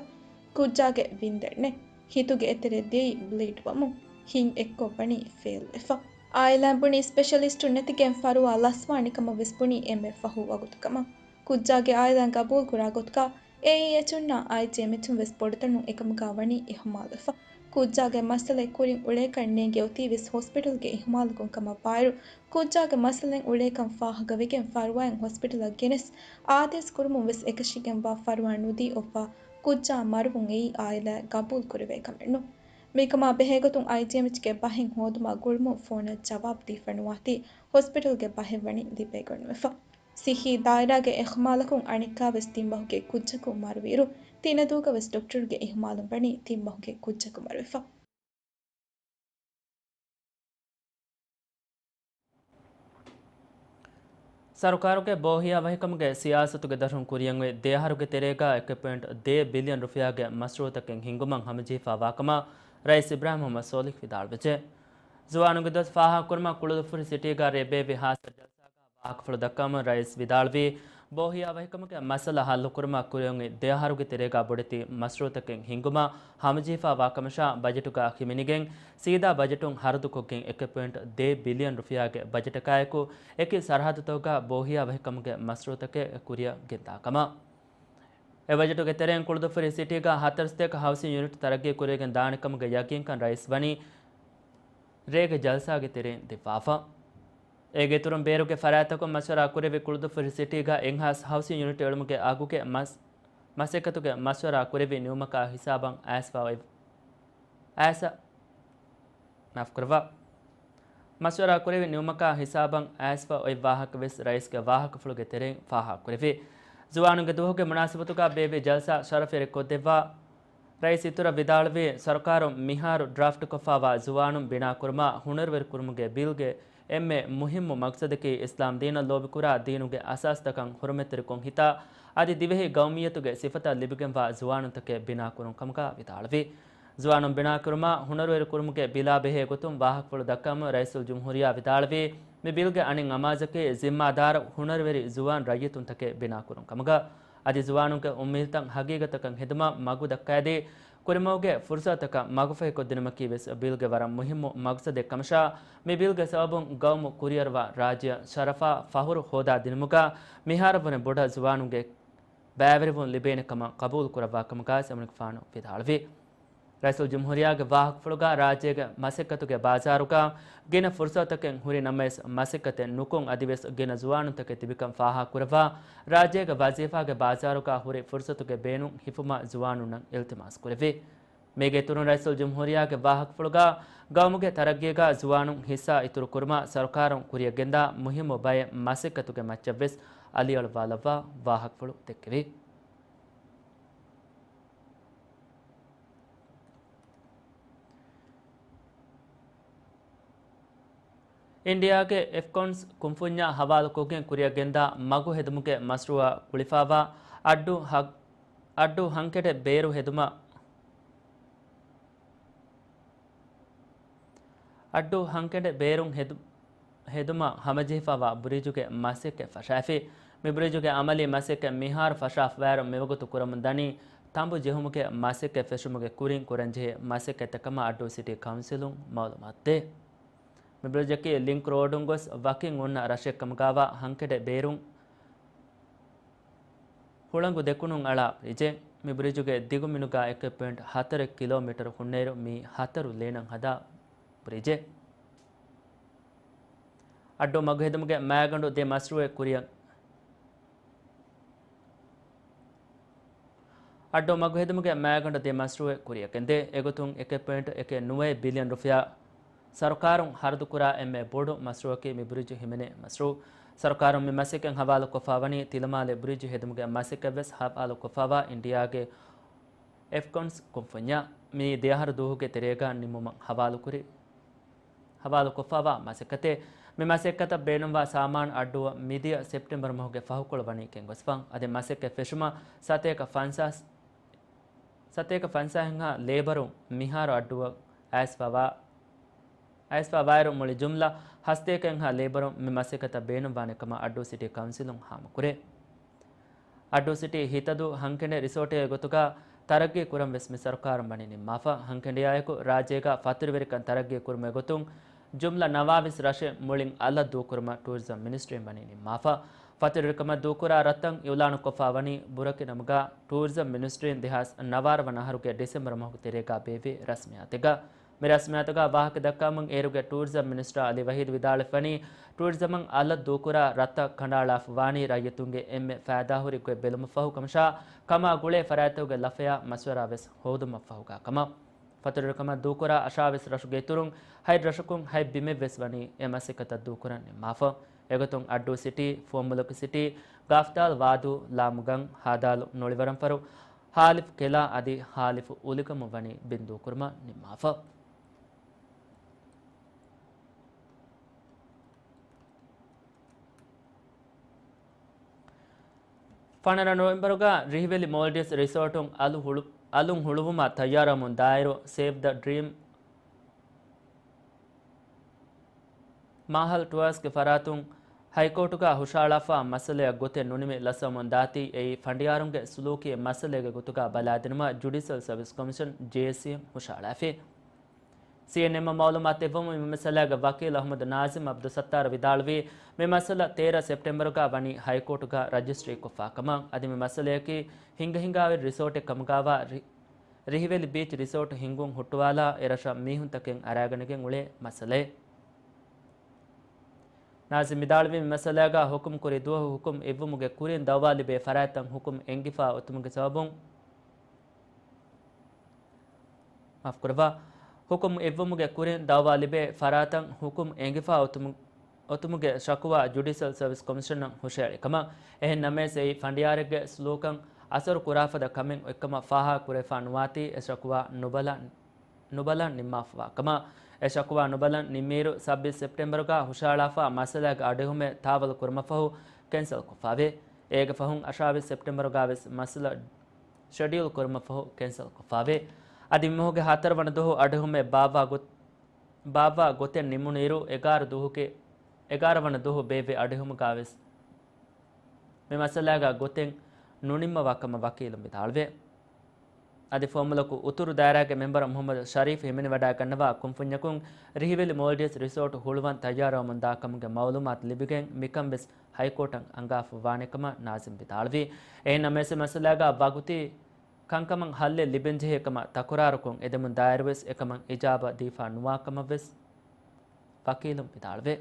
ކުއްޖާގެ ވިންދެއް ނެތް. ހިތުގެ އެތެރެ ދިޔައީ ބްލީޑްވަމުން. ހިތް އެއްކޮށް ވަނީ ފެއިލްވެފަ. އާއިލާއިން ބުނީ ސްޕެޝަލިސްޓުން ނެތިގެން ފަރުވާ ލަސްވާނެ ކަމަށް ވެސް ބުނީ އެންމެ ފަހު ވަގުތު ކަމަށް. ކުއްޖާގެ އާއިލާއިން ގަބޫލު ކުރާ ގޮތުގަ، އޭއީއެޗުންނާ އައިޖީއެމްއެޗުން ވެސް ބޮޑުތަނުން އެކަމުގަ ވަނީ އިހުމާލުވެފަ. ކުއްޖާގެ މައްސަލައެއް ކުރިން އުޅޭކަން ނޭނގެ އޮތީ ވެސް ހޮސްޕިޓަލްގެ އިހުމާލުކުން ކަމަށް ވާއިރު، ކުއްޖާގެ މައްސަލައެއް އުޅޭކަން ފާހަގަވެގެން ފަރުވާއިން ހޮސްޕިޓަލަށް ގެނެސް އާދޭސް ކުރުމުން ވެސް އެކަށީގެންވާ ފަރުވާ ނުދީ އޮއްވާ ކުއްޖާ މަރުވުން އެއީ އާއިލާއަށް ގަބޫލު ކުރެވޭ ކަމެއް ނޫން. މިކަމާ ބެހޭގޮތުން އައިޖީއެމްއެޗްގެ ބަހެއް ހޯދުމަށް ގުޅުމުން ފޯނަށް ޖަވާބު ދީފަ ނުވާތީ، ހޮސްޕިޓަލްގެ ބަހެއް ވަނީ ލިބޭގޮތްނުވެފަ. ސިއްހީ ދާއިރާގެ އިހުމާލަކުން އަނެއްކާވެސް ތިން މަހުގެ ކުއްޖަކު މަރުވިއިރު، ތިނަދޫގަވެސް ޑޮކްޓަރުގެ އިހުމާލުން ވަނީ ތިން މަހުގެ ކުއްޖަކު މަރުވެފަ. ސަރުކާރުގެ ބޯހިޔާވަހިކަމުގެ ސިޔާސަތުގެ ދަށުން ކުރިޔަށް އޮތް ދެ އަހަރުގެ ތެރޭގަ އެކެއް ޕޮއިންޓް ދެ ބިލިއަން ރުފިޔާގެ މަޝްރޫއުތަކެއް ހިންގުމަށް ހަމަޖެހިފަ ވާކަމަށް ރައީސް އިބްރާހިމް މުހައްމަދު ސޯލިހް ވިދާޅުވެއްޖެ. ޒުވާނުންގެ ދުވަސް ފާހަގަކުރުމަށް ކުޅުދުއްފުރި ސިޓީގަ ރޭ ބޭއްވި ހާއްސަ ޖަލްސާގަ ވާހަކަފުޅު ދައްކަވަމުން ރައީސް ވިދާޅުވީ، ބޯހިޔާވަހިކަމުގެ މައްސަލަ ހައްލުކުރުމަށް ކުރިއަށް އޮތް ދެ އަހަރުގެ ތެރޭގަ ބޮޑެތި މަޝްރޫއުތަކެއް ހިންގުމަށް ހަމަޖެހިފަ ވާކަމަށާ، ބަޖެޓުގަ ހިމެނިގެން ސީދާ ބަޖެޓުން ހަރަދުކޮށްގެން އެކެއް ޕޮއިންޓް ދެ ބިލިއަން ރުފިޔާގެ ބަޖެޓަކާއެކު، އެކި ސަރަހައްދުތަކުގަ ބޯހިޔާވަހިކަމުގެ މަޝްރޫއުތަކެއް ކުރިއަށް ގެންދާ ކަމަށް. އެ ބަޖެޓުގެ ތެރެއިން ކުޅުދުއްފުރި ސިޓީގަ ހަތަރު ސަތޭކަ ހައުސިން ޔުނިޓް ތަރައްގީ ކުރެވިގެން ދާނެ ކަމުގެ ޔަގީންކަން ރައީސް ވަނީ ރޭގެ ޖަލްސާގެ ތެރެއިން ދެއްވާފަ. އޭގެ އިތުރުން ބޭރުގެ ފަރާތްތަކުން މަޝްވަރާ ކުރެވި ކުޅުދުއްފުރި ސިޓީގަ އެންހާސް ހައުސިން ޔުނިޓް އެޅުމުގެ އަގުގެ މަސް-، މަސައްކަތުގެ މަޝްވަރާ ކުރެވި ނިމުމަކާ ހިސާބަށް އައިސްފަ އޮތް، އައިސް، މާފުކުރައްވާ. މަޝްވަރާ ކުރެވި ނިމުމަކާ ހިސާބަށް އައިސްފަ އޮތް ވާހަކަ ވެސް ރައީސްގެ ވާހަކަފުޅުގެ ތެރެއިން ފާހަގަކުރެވި. ޒުވާނުންގެ ދުވަހުގެ މުނާސަބަތުގަ ބޭއްވި ޖަލްސާ ޝަރަފުވެރިކޮށްދެއްވާ. ރައީސް އިތުރަށް ވިދާޅުވީ، ސަރުކާރުން މިހާރު ޑްރާފްޓްކޮށްފަވާ ޒުވާނުން ބިނާކުރުމާ ހުނަރުވެރިކުރުމުގެ ބިލްގެ އެންމެ މުހިއްމު މަގްސަދަކީ އިސްލާމް ދީނަށް ލޯބިކުރާ ދީނުގެ އަސާސްތަކަށް ހުރުމަތްތެރިކޮށް ހިތާ، އަދި ދިވެހި ގައުމިއްޔަތުގެ ސިފަތައް ލިބިގެންވާ ޒުވާނުންތަކެއް ބިނާކުރުން ކަމުގަ ވިދާޅުވި. ޒުވާނުން ބިނާކުރުމާ ހުނަރުވެރިކުރުމުގެ ބިލާ ބެހޭ ގޮތުން ވާހަކަފުޅު ދައްކަވަމުން ރައީސުލްޖުމްހޫރިއްޔާ ވިދާޅުވީ، މި ބިލްގެ އަނެއް އަމާޒަކީ ޒިންމާދާރު ހުނަރުވެރި ޒުވާން ރައްޔިތުންތަކެއް ބިނާކުރުން ކަމުގަ. އަދި ޒުވާނުންގެ އުއްމީދުތައް ހަގީގަތަކަށް ހެދުމަށް މަގު ދައްކައިދީ، ކުރިމަގުގެ ފުރުސަތުތަކަށް މަގުފަހިކޮށްދިނުމަކީ ވެސް ބިލްގެ ވަރަށް މުހިއްމު މަގްސަދެއް ކަމަށާ، މި ބިލްގެ ސަބަބުން ގައުމު ކުރިއަރުވާ ރާއްޖެއަށް ޝަރަފާ ފަހުރު ހޯދާދިނުމުގަ މިހާރަށްވުރެ ބޮޑަށް ޒުވާނުންގެ ބައިވެރިވުން ލިބޭނެ ކަމަށް ޤަބޫލު ކުރައްވާ ކަމުގަ ސަމުނިކުފާނު ވިދާޅުވި. ރައީސުލްޖުމްހޫރިއްޔާގެ ވާހަކަފުޅުގަ ރާއްޖޭގެ މަސައްކަތުގެ ބާޒާރުގަ ގިނަ ފުރުސަތުތަކެއް ހުރި ނަމަވެސް، މަސައްކަތެއް ނުކޮށް އަދިވެސް ގިނަ ޒުވާނުންތަކެއް ތިބިކަން ފާހަގަކުރައްވާ، ރާއްޖޭގެ ވަޒީފާގެ ބާޒާރުގަ ހުރި ފުރުސަތުގެ ބޭނުން ހިފުމަށް ޒުވާނުންނަށް އިލްތިމާސް ކުރެއްވި. މީގެ އިތުރުން ރައީސުލްޖުމްހޫރިއްޔާގެ ވާހަކަފުޅުގަ ގައުމުގެ ތަރައްގީގަ ޒުވާނުން ހިއްސާ އިތުރު ކުރުމަށް ސަރުކާރުން ކުރިއަށް ގެންދާ މުހިއްމު ބައެއް މަސައްކަތުގެ މައްޗަށްވެސް އަލިއަޅުއްވާލައްވާ ވާހަކަފުޅު ދެއްކެވި. އިންޑިއާގެ އެފްކޮންސް ކުންފުންޏާ ހަވާލުކޮށްގެން ކުރިއަށް ގެންދާ މަގު ހެދުމުގެ މަޝްރޫއަށް ގުޅިފައިވާ އައްޑޫ ހަ-، އައްޑޫ ހަންކެޑެއް ބޭރު ހެދުމަށް، އައްޑޫ ހަންކެޑެއް ބޭރުން ހެދު-، ހެދުމަށް ހަމަޖެހިފައިވާ ބްރިޖުގެ މަސައްކަތް ފަށާފި. މި ބްރިޖުގެ އަމަލީ މަސައްކަތް މިހާރު ފަށާފަވާއިރު މިވަގުތު ކުރަމުން ދަނީ ތަނބު ޖެހުމުގެ މަސައްކަތް ފެށުމުގެ ކުރިން ކުރަންޖެހޭ މަސައްކަތްތައް ކަމަށް އައްޑޫ ސިޓީ ކައުންސިލުން މައުލޫމާތު ދޭ. މި ބްރިޖަކީ ލިންކް ރޯޑުން ގޮސް ވަކިން އޮންނަ ރަށެއް ކަމުގާވާ ހަންކެނޑެއް ބޭރުން ހުޅަނގު ދެކުނުން އަޅާ ބްރިޖެއް. މި ބްރިޖުގެ ދިގު މިނުގާ އެކެއް ޕޮއިންޓް ހަތަރެއް ކިލޯމީޓަރު ހުންނައިރު މީ ހަތަރު ލޭނަށް ހަދާ ބްރިޖެއް. އައްޑޫ މަގު ހެދުމުގެ މައިގަނޑު ދެ މަޝްރޫއެއް ކުރިއަށް އައްޑޫ މަގު ހެދުމުގެ މައިގަނޑު ދެ މަޝްރޫއެއް ކުރިއަށް ގެންދޭ. އެގޮތުން އެކެއް ޕޮއިންޓު އެކެއް ނުވައެއް ބިލިއަން ރުފިޔާ ސަރުކާރުން ހަރަދުކުރާ އެންމެ ބޮޑު މަޝްރޫއަކީ މި ބްރިޖު ހިމެނޭ މަޝްރޫއު. ސަރުކާރުން މި މަސައްކަތް ހަވާލުކޮށްފާވަނީ ތިލަމާލެ ބްރިޖު ހެދުމުގެ މަސައްކަތްވެސް ހަވާލުކޮށްފާވާ އިންޑިއާގެ އެފްކޮންސް ކުންފުންޏާ. މިއީ ދެއަހަރު ދުވަހުގެ ތެރޭގަ ނިމުމަށް ހަވާލުކުރި، ހަވާލުކޮށްފާވާ މަސައްކަތެއް. މި މަސައްކަތަށް ބޭނުންވާ ސާމާނު އައްޑޫއަށް މިދިޔަ ސެޕްޓެމްބަރު މަހުގެ ފަހުކޮޅު ވަނީ ގެންގޮސްފަ. އަދި މަސައްކަތް ފެށުމަށް ސަތޭކަ ފަންސާސް، ސަތޭކަ ފަންސާހެއްހާ ލޭބަރުން މިހާރު އައްޑޫއަށް އައިސްފަވާ، އައިސްފަވާއިރު މުޅި ޖުމްލަ ހަސަތޭކައެއްހާ ލޭބަރުން މި މަސައްކަތަށް ބޭނުންވާނެ ކަމަށް އައްޑޫ ސިޓީ ކައުންސިލުން ހާމަކުރޭ. އައްޑޫ ސިޓީ ހިތަދޫ ހަންކެނޑެއް ރިސޯޓެއްގެ ގޮތުގަ ތަރައްގީ ކުރަން ވެސް މި ސަރުކާރުން ވަނީ ނިންމާފަ. ހަންކެނޑިއާއެކު ރާއްޖޭގަ ފަތުރުވެރިކަން ތަރައްގީ ކުރުމުގެ ގޮތުން ޖުމްލަ ނަވާވީސް ރަށެއް މުޅިން އަލަށް ދޫކުރުމަށް ޓޫރިޒަމް މިނިސްޓްރީން ވަނީ ނިންމާފަ. ފަތުރުވެރިކަމަށް ދޫކުރާ ރަށްތައް އިއުލާނުކޮށްފާ ވަނީ ބުރަކި ނަމުގަ ޓޫރިޒަމް މިނިސްޓްރީން ދެހާސް ނަވާރަ ވަނަ އަހަރުގެ ޑިސެމްބަރު މަހުގެ ތެރޭގަ ބޭއްވި ރަސްމިއްޔާތެއްގަ. މި ރަސްމިއްޔާތުގަ ވާހަކަ ދައްކަވަމުން އޭރުގެ ޓޫރިޒަމް މިނިސްޓަރ އަލީ ވަހީދު ވިދާޅުވެފަ ވަނީ، ޓޫރިޒަމަށް އަލަށް ދޫކުރާ ރަށްތައް ކަނޑައަޅާފަ ވާނީ ރައްޔިތުންގެ އެންމެ ފައިދާހުރި ގޮތް ބެލުމަށްފަހު ކަމަށާ، ކަމާ ގުޅޭ ފަރާތްތަކުގެ ލަފަޔާ މަޝްވަރާ ވެސް ހޯދުމަށްފަހުގަ ކަމަށް. ފަތުރުވެރިކަމަށް ދޫކުރާ އަށާވީސް ރަށުގެ އިތުރުން ހަތް ރަށަކުން ހަތް ބިމެއްވެސް ވަނީ އެ މަސައްކަތަށް ދޫކުރަން ނިންމާފަ. އެގޮތުން އައްޑޫ ސިޓީ، ފުވައްމުލަކު ސިޓީ، ގާފްތާލް ވާދޫ، ލާމުގަން، ހާދާލު، ނޮޅިވަރަންފަރު، ހާލިފު ކެލާ އަދި ހާލިފު އުލިގަމު ވަނީ ބިން ދޫކުރުމަށް ނިންމާފަ. ފަނަރަ ނޮވެމްބަރުގަ ރިހިވެލި މޯލްޑިވްސް ރިސޯޓުން އަލު ހުޅު-، އަލުން ހުޅުވުމަށް ތައްޔާރުވަމުން ދާއިރު ސޭވް ދަ ޑްރީމް މާހަލް ޓުއާސްގެ ފަރާތުން ހައިކޯޓުގަ ހުށައަޅާފާ މައްސަލައަށް ގޮތެއް ނުނިމި ލަސްވަމުން ދާތީ، އެއީ ފަނޑިޔާރުންގެ ސުލޫކީ މައްސަލައެއްގެ ގޮތުގަ ބަލާދިނުމަށް ޖުޑިޝަލް ސަރވިސް ކޮމިޝަން، ޖޭއެސްސީ، ހުށައަޅާފި. ސީއެންއެމްއަށް މައުލޫމާތު ދެއްވަމުން މި މައްސަލައިގެ ވަކީލު އަޙްމަދު ނާޒިމް އަބްދުއްސައްތާރު ވިދާޅުވީ، މި މައްސަލަ ތޭރަ ސެޕްޓެމްބަރުގަ ވަނީ ހައިކޯޓުގަ ރަޖިސްޓްރީ ކޮށްފާ ކަމަށް. އަދި މި މައްސަލަޔަކީ ހިނގަ ހިނގާވެރި ރިސޯޓެއް ކަމުގަވާ ރި-، ރިހިވެލި ބީޗް ރިސޯޓް ހިންގުން ހުއްޓުވާލާ އެރަށަށް މީހުންތަކެއް އަރާގަނެގެން އުޅޭ މައްސަލައެއް. ނާޒިމް ވިދާޅުވީ، މި މައްސަލައިގަ ހުކުމް ކުރި ދުވަހު ހުކުމް އިއްވުމުގެ ކުރިން ދައުވާ ލިބޭ ފަރާތްތައް ހުކުމް އެނގިފާ އޮތުމުގެ ސަބަބުން، މާފުކުރައްވާ. ހުކުމް އިއްވުމުގެ ކުރިން ދައުވާ ލިބޭ ފަރާތަށް ހުކުމް އެނގިފާ އޮތުމު-، އޮތުމުގެ ޝަކުވާ ޖުޑިޝަލް ސަރވިސް ކޮމިޝަނަށް ހުށައެޅި ކަމަށް. އެހެން ނަމަވެސް، އެއީ ފަނޑިޔާރެއްގެ ސުލޫކަށް އަސަރު ކުރާފަދަ ކަމެއް އޮތްކަމަށް ފާހަގަ ކުރެވިފާ ނުވާތީ، އެ ޝަކުވާ ނުބަލަން، ނުބަލަން ނިންމާފަވާ ކަމަށް. އެ ޝަކުވާ ނުބަލަން ނިންމިއިރު، ސައްބީސް ސެޕްޓެމްބަރުގަ ހުށައަޅާފާ މައްސަލައިގެ އަޑުއެހުމެއް ތާވަލު ކުރުމަށްފަހު ކެންސަލް ކޮށްފާވޭ. އޭގެ ފަހުން އަށާވީސް ސެޕްޓެމްބަރުގަ ވެސް މައްސަލަ ޝެޑިއުލް ކުރުމަށްފަހު ކެންސަލް ކޮށްފާވޭ. އަދި މި މަހުގެ ހަތަރު ވަނަ ދުވަހު އަޑުއެހުމެއް ބާއްވާ ގޮ-، ބާއްވާ ގޮތެއް ނިމުނުއިރު، އެގާރަ ދުވަހުގެ، އެގާރަ ވަނަ ދުވަހު ބޭއްވި އަޑުއެހުމުގަ ވެސް މި މައްސަލައިގަ ގޮތެއް ނުނިންމަވާ ކަމަށް ވަކީލުން ވިދާޅުވޭ. އަދި ފުވައްމުލަކު އުތުރު ދާއިރާގެ މެމްބަރ މުޙައްމަދު ޝަރީފް ހިމެނިވަޑައިގަންނަވާ ކުންފުންޏަކުން ރިހިވެލި މޯލްޑިވްސް ރިސޯޓް ހުޅުވަން ތައްޔާރުވަމުން ދާ ކަމުގެ މައުލޫމާތު ލިބިގެން މިކަން ވެސް ހައިކޯޓަށް އަންގާފަ ވާނެ ކަމަށް ނާޒިމް ވިދާޅުވި. އެހެން ނަމަވެސް، މައްސަލައިގަ ވަގުތީ ކަންކަމަށް ހައްލެއް ލިބެންޖެހޭ ކަމަށް ތަކުރާރުކޮށް، އެދެމުން ދާއިރުވެސް އެކަމަށް އިޖާބަ ދީފާ ނުވާ ކަމަށް ވެސް ވަކީލުން ވިދާޅުވޭ.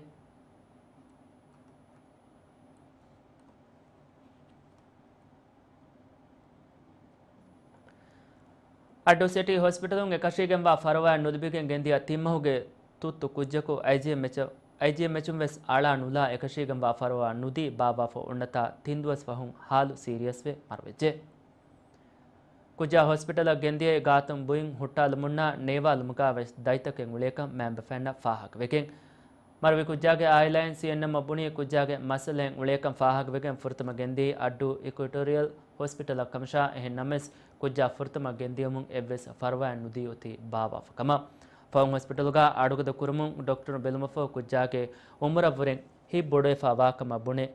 އައްޑޫ ސިޓީ ހޮސްޕިޓަލުން އެކަށީގެންވާ ފަރުވާއެއް ނުލިބިގެން ގެންދިޔަ ތިން މަހުގެ ތުއްތު ކުއްޖަކު އައިޖީއެމްއެޗަށް، އައިޖީއެމްއެޗުން ވެސް އަޅާ ނުލާ އެކަށީގެންވާ ފަރުވާ ނުދީ ބާއްވާފަ އޮންނަތާ ތިން ދުވަސް ފަހުން ހާލު ސީރިއަސްވެ މަރުވެއްޖެ. ކުއްޖާ ހޮސްޕިޓަލަށް ގެންދިޔައީ ގާތުން ބުއިން ހުއްޓާލުމުންނާ ނޭވާލުމުގާ ވެސް ދަތިތަކެއް އުޅޭކަން މައިންބަފައިންނަށް ފާހަގަވެގެން. މަރުވި ކުއްޖާގެ އާއިލާއިން ސީއެންއެމްއަށް ބުނީ ކުއްޖާގެ މައްސަލައިން އުޅޭކަން ފާހަގަވެގެން ފުރަތަމަ ގެންދިޔީ އައްޑޫ އިކުއެޓޯރިއަލް ހޮސްޕިޓަލަށް ކަމަށާ، އެހެން ނަމަވެސް ކުއްޖާ ފުރަތަމަ ގެންދިޔުމުން އެއްވެސް ފަރުވާއެއް ނުދީ އޮތީ ބާއްވާފަ ކަމަށް. ފަހުން ހޮސްޕިޓަލުގާ އަޑުގަދަ ކުރުމުން ޑޮކްޓަރުން ބެލުމަށްފަހު ކުއްޖާގެ އުމުރަށްވުރެން ހިތް ބޮޑުވެފާ ވާކަމަށް ބުނެ،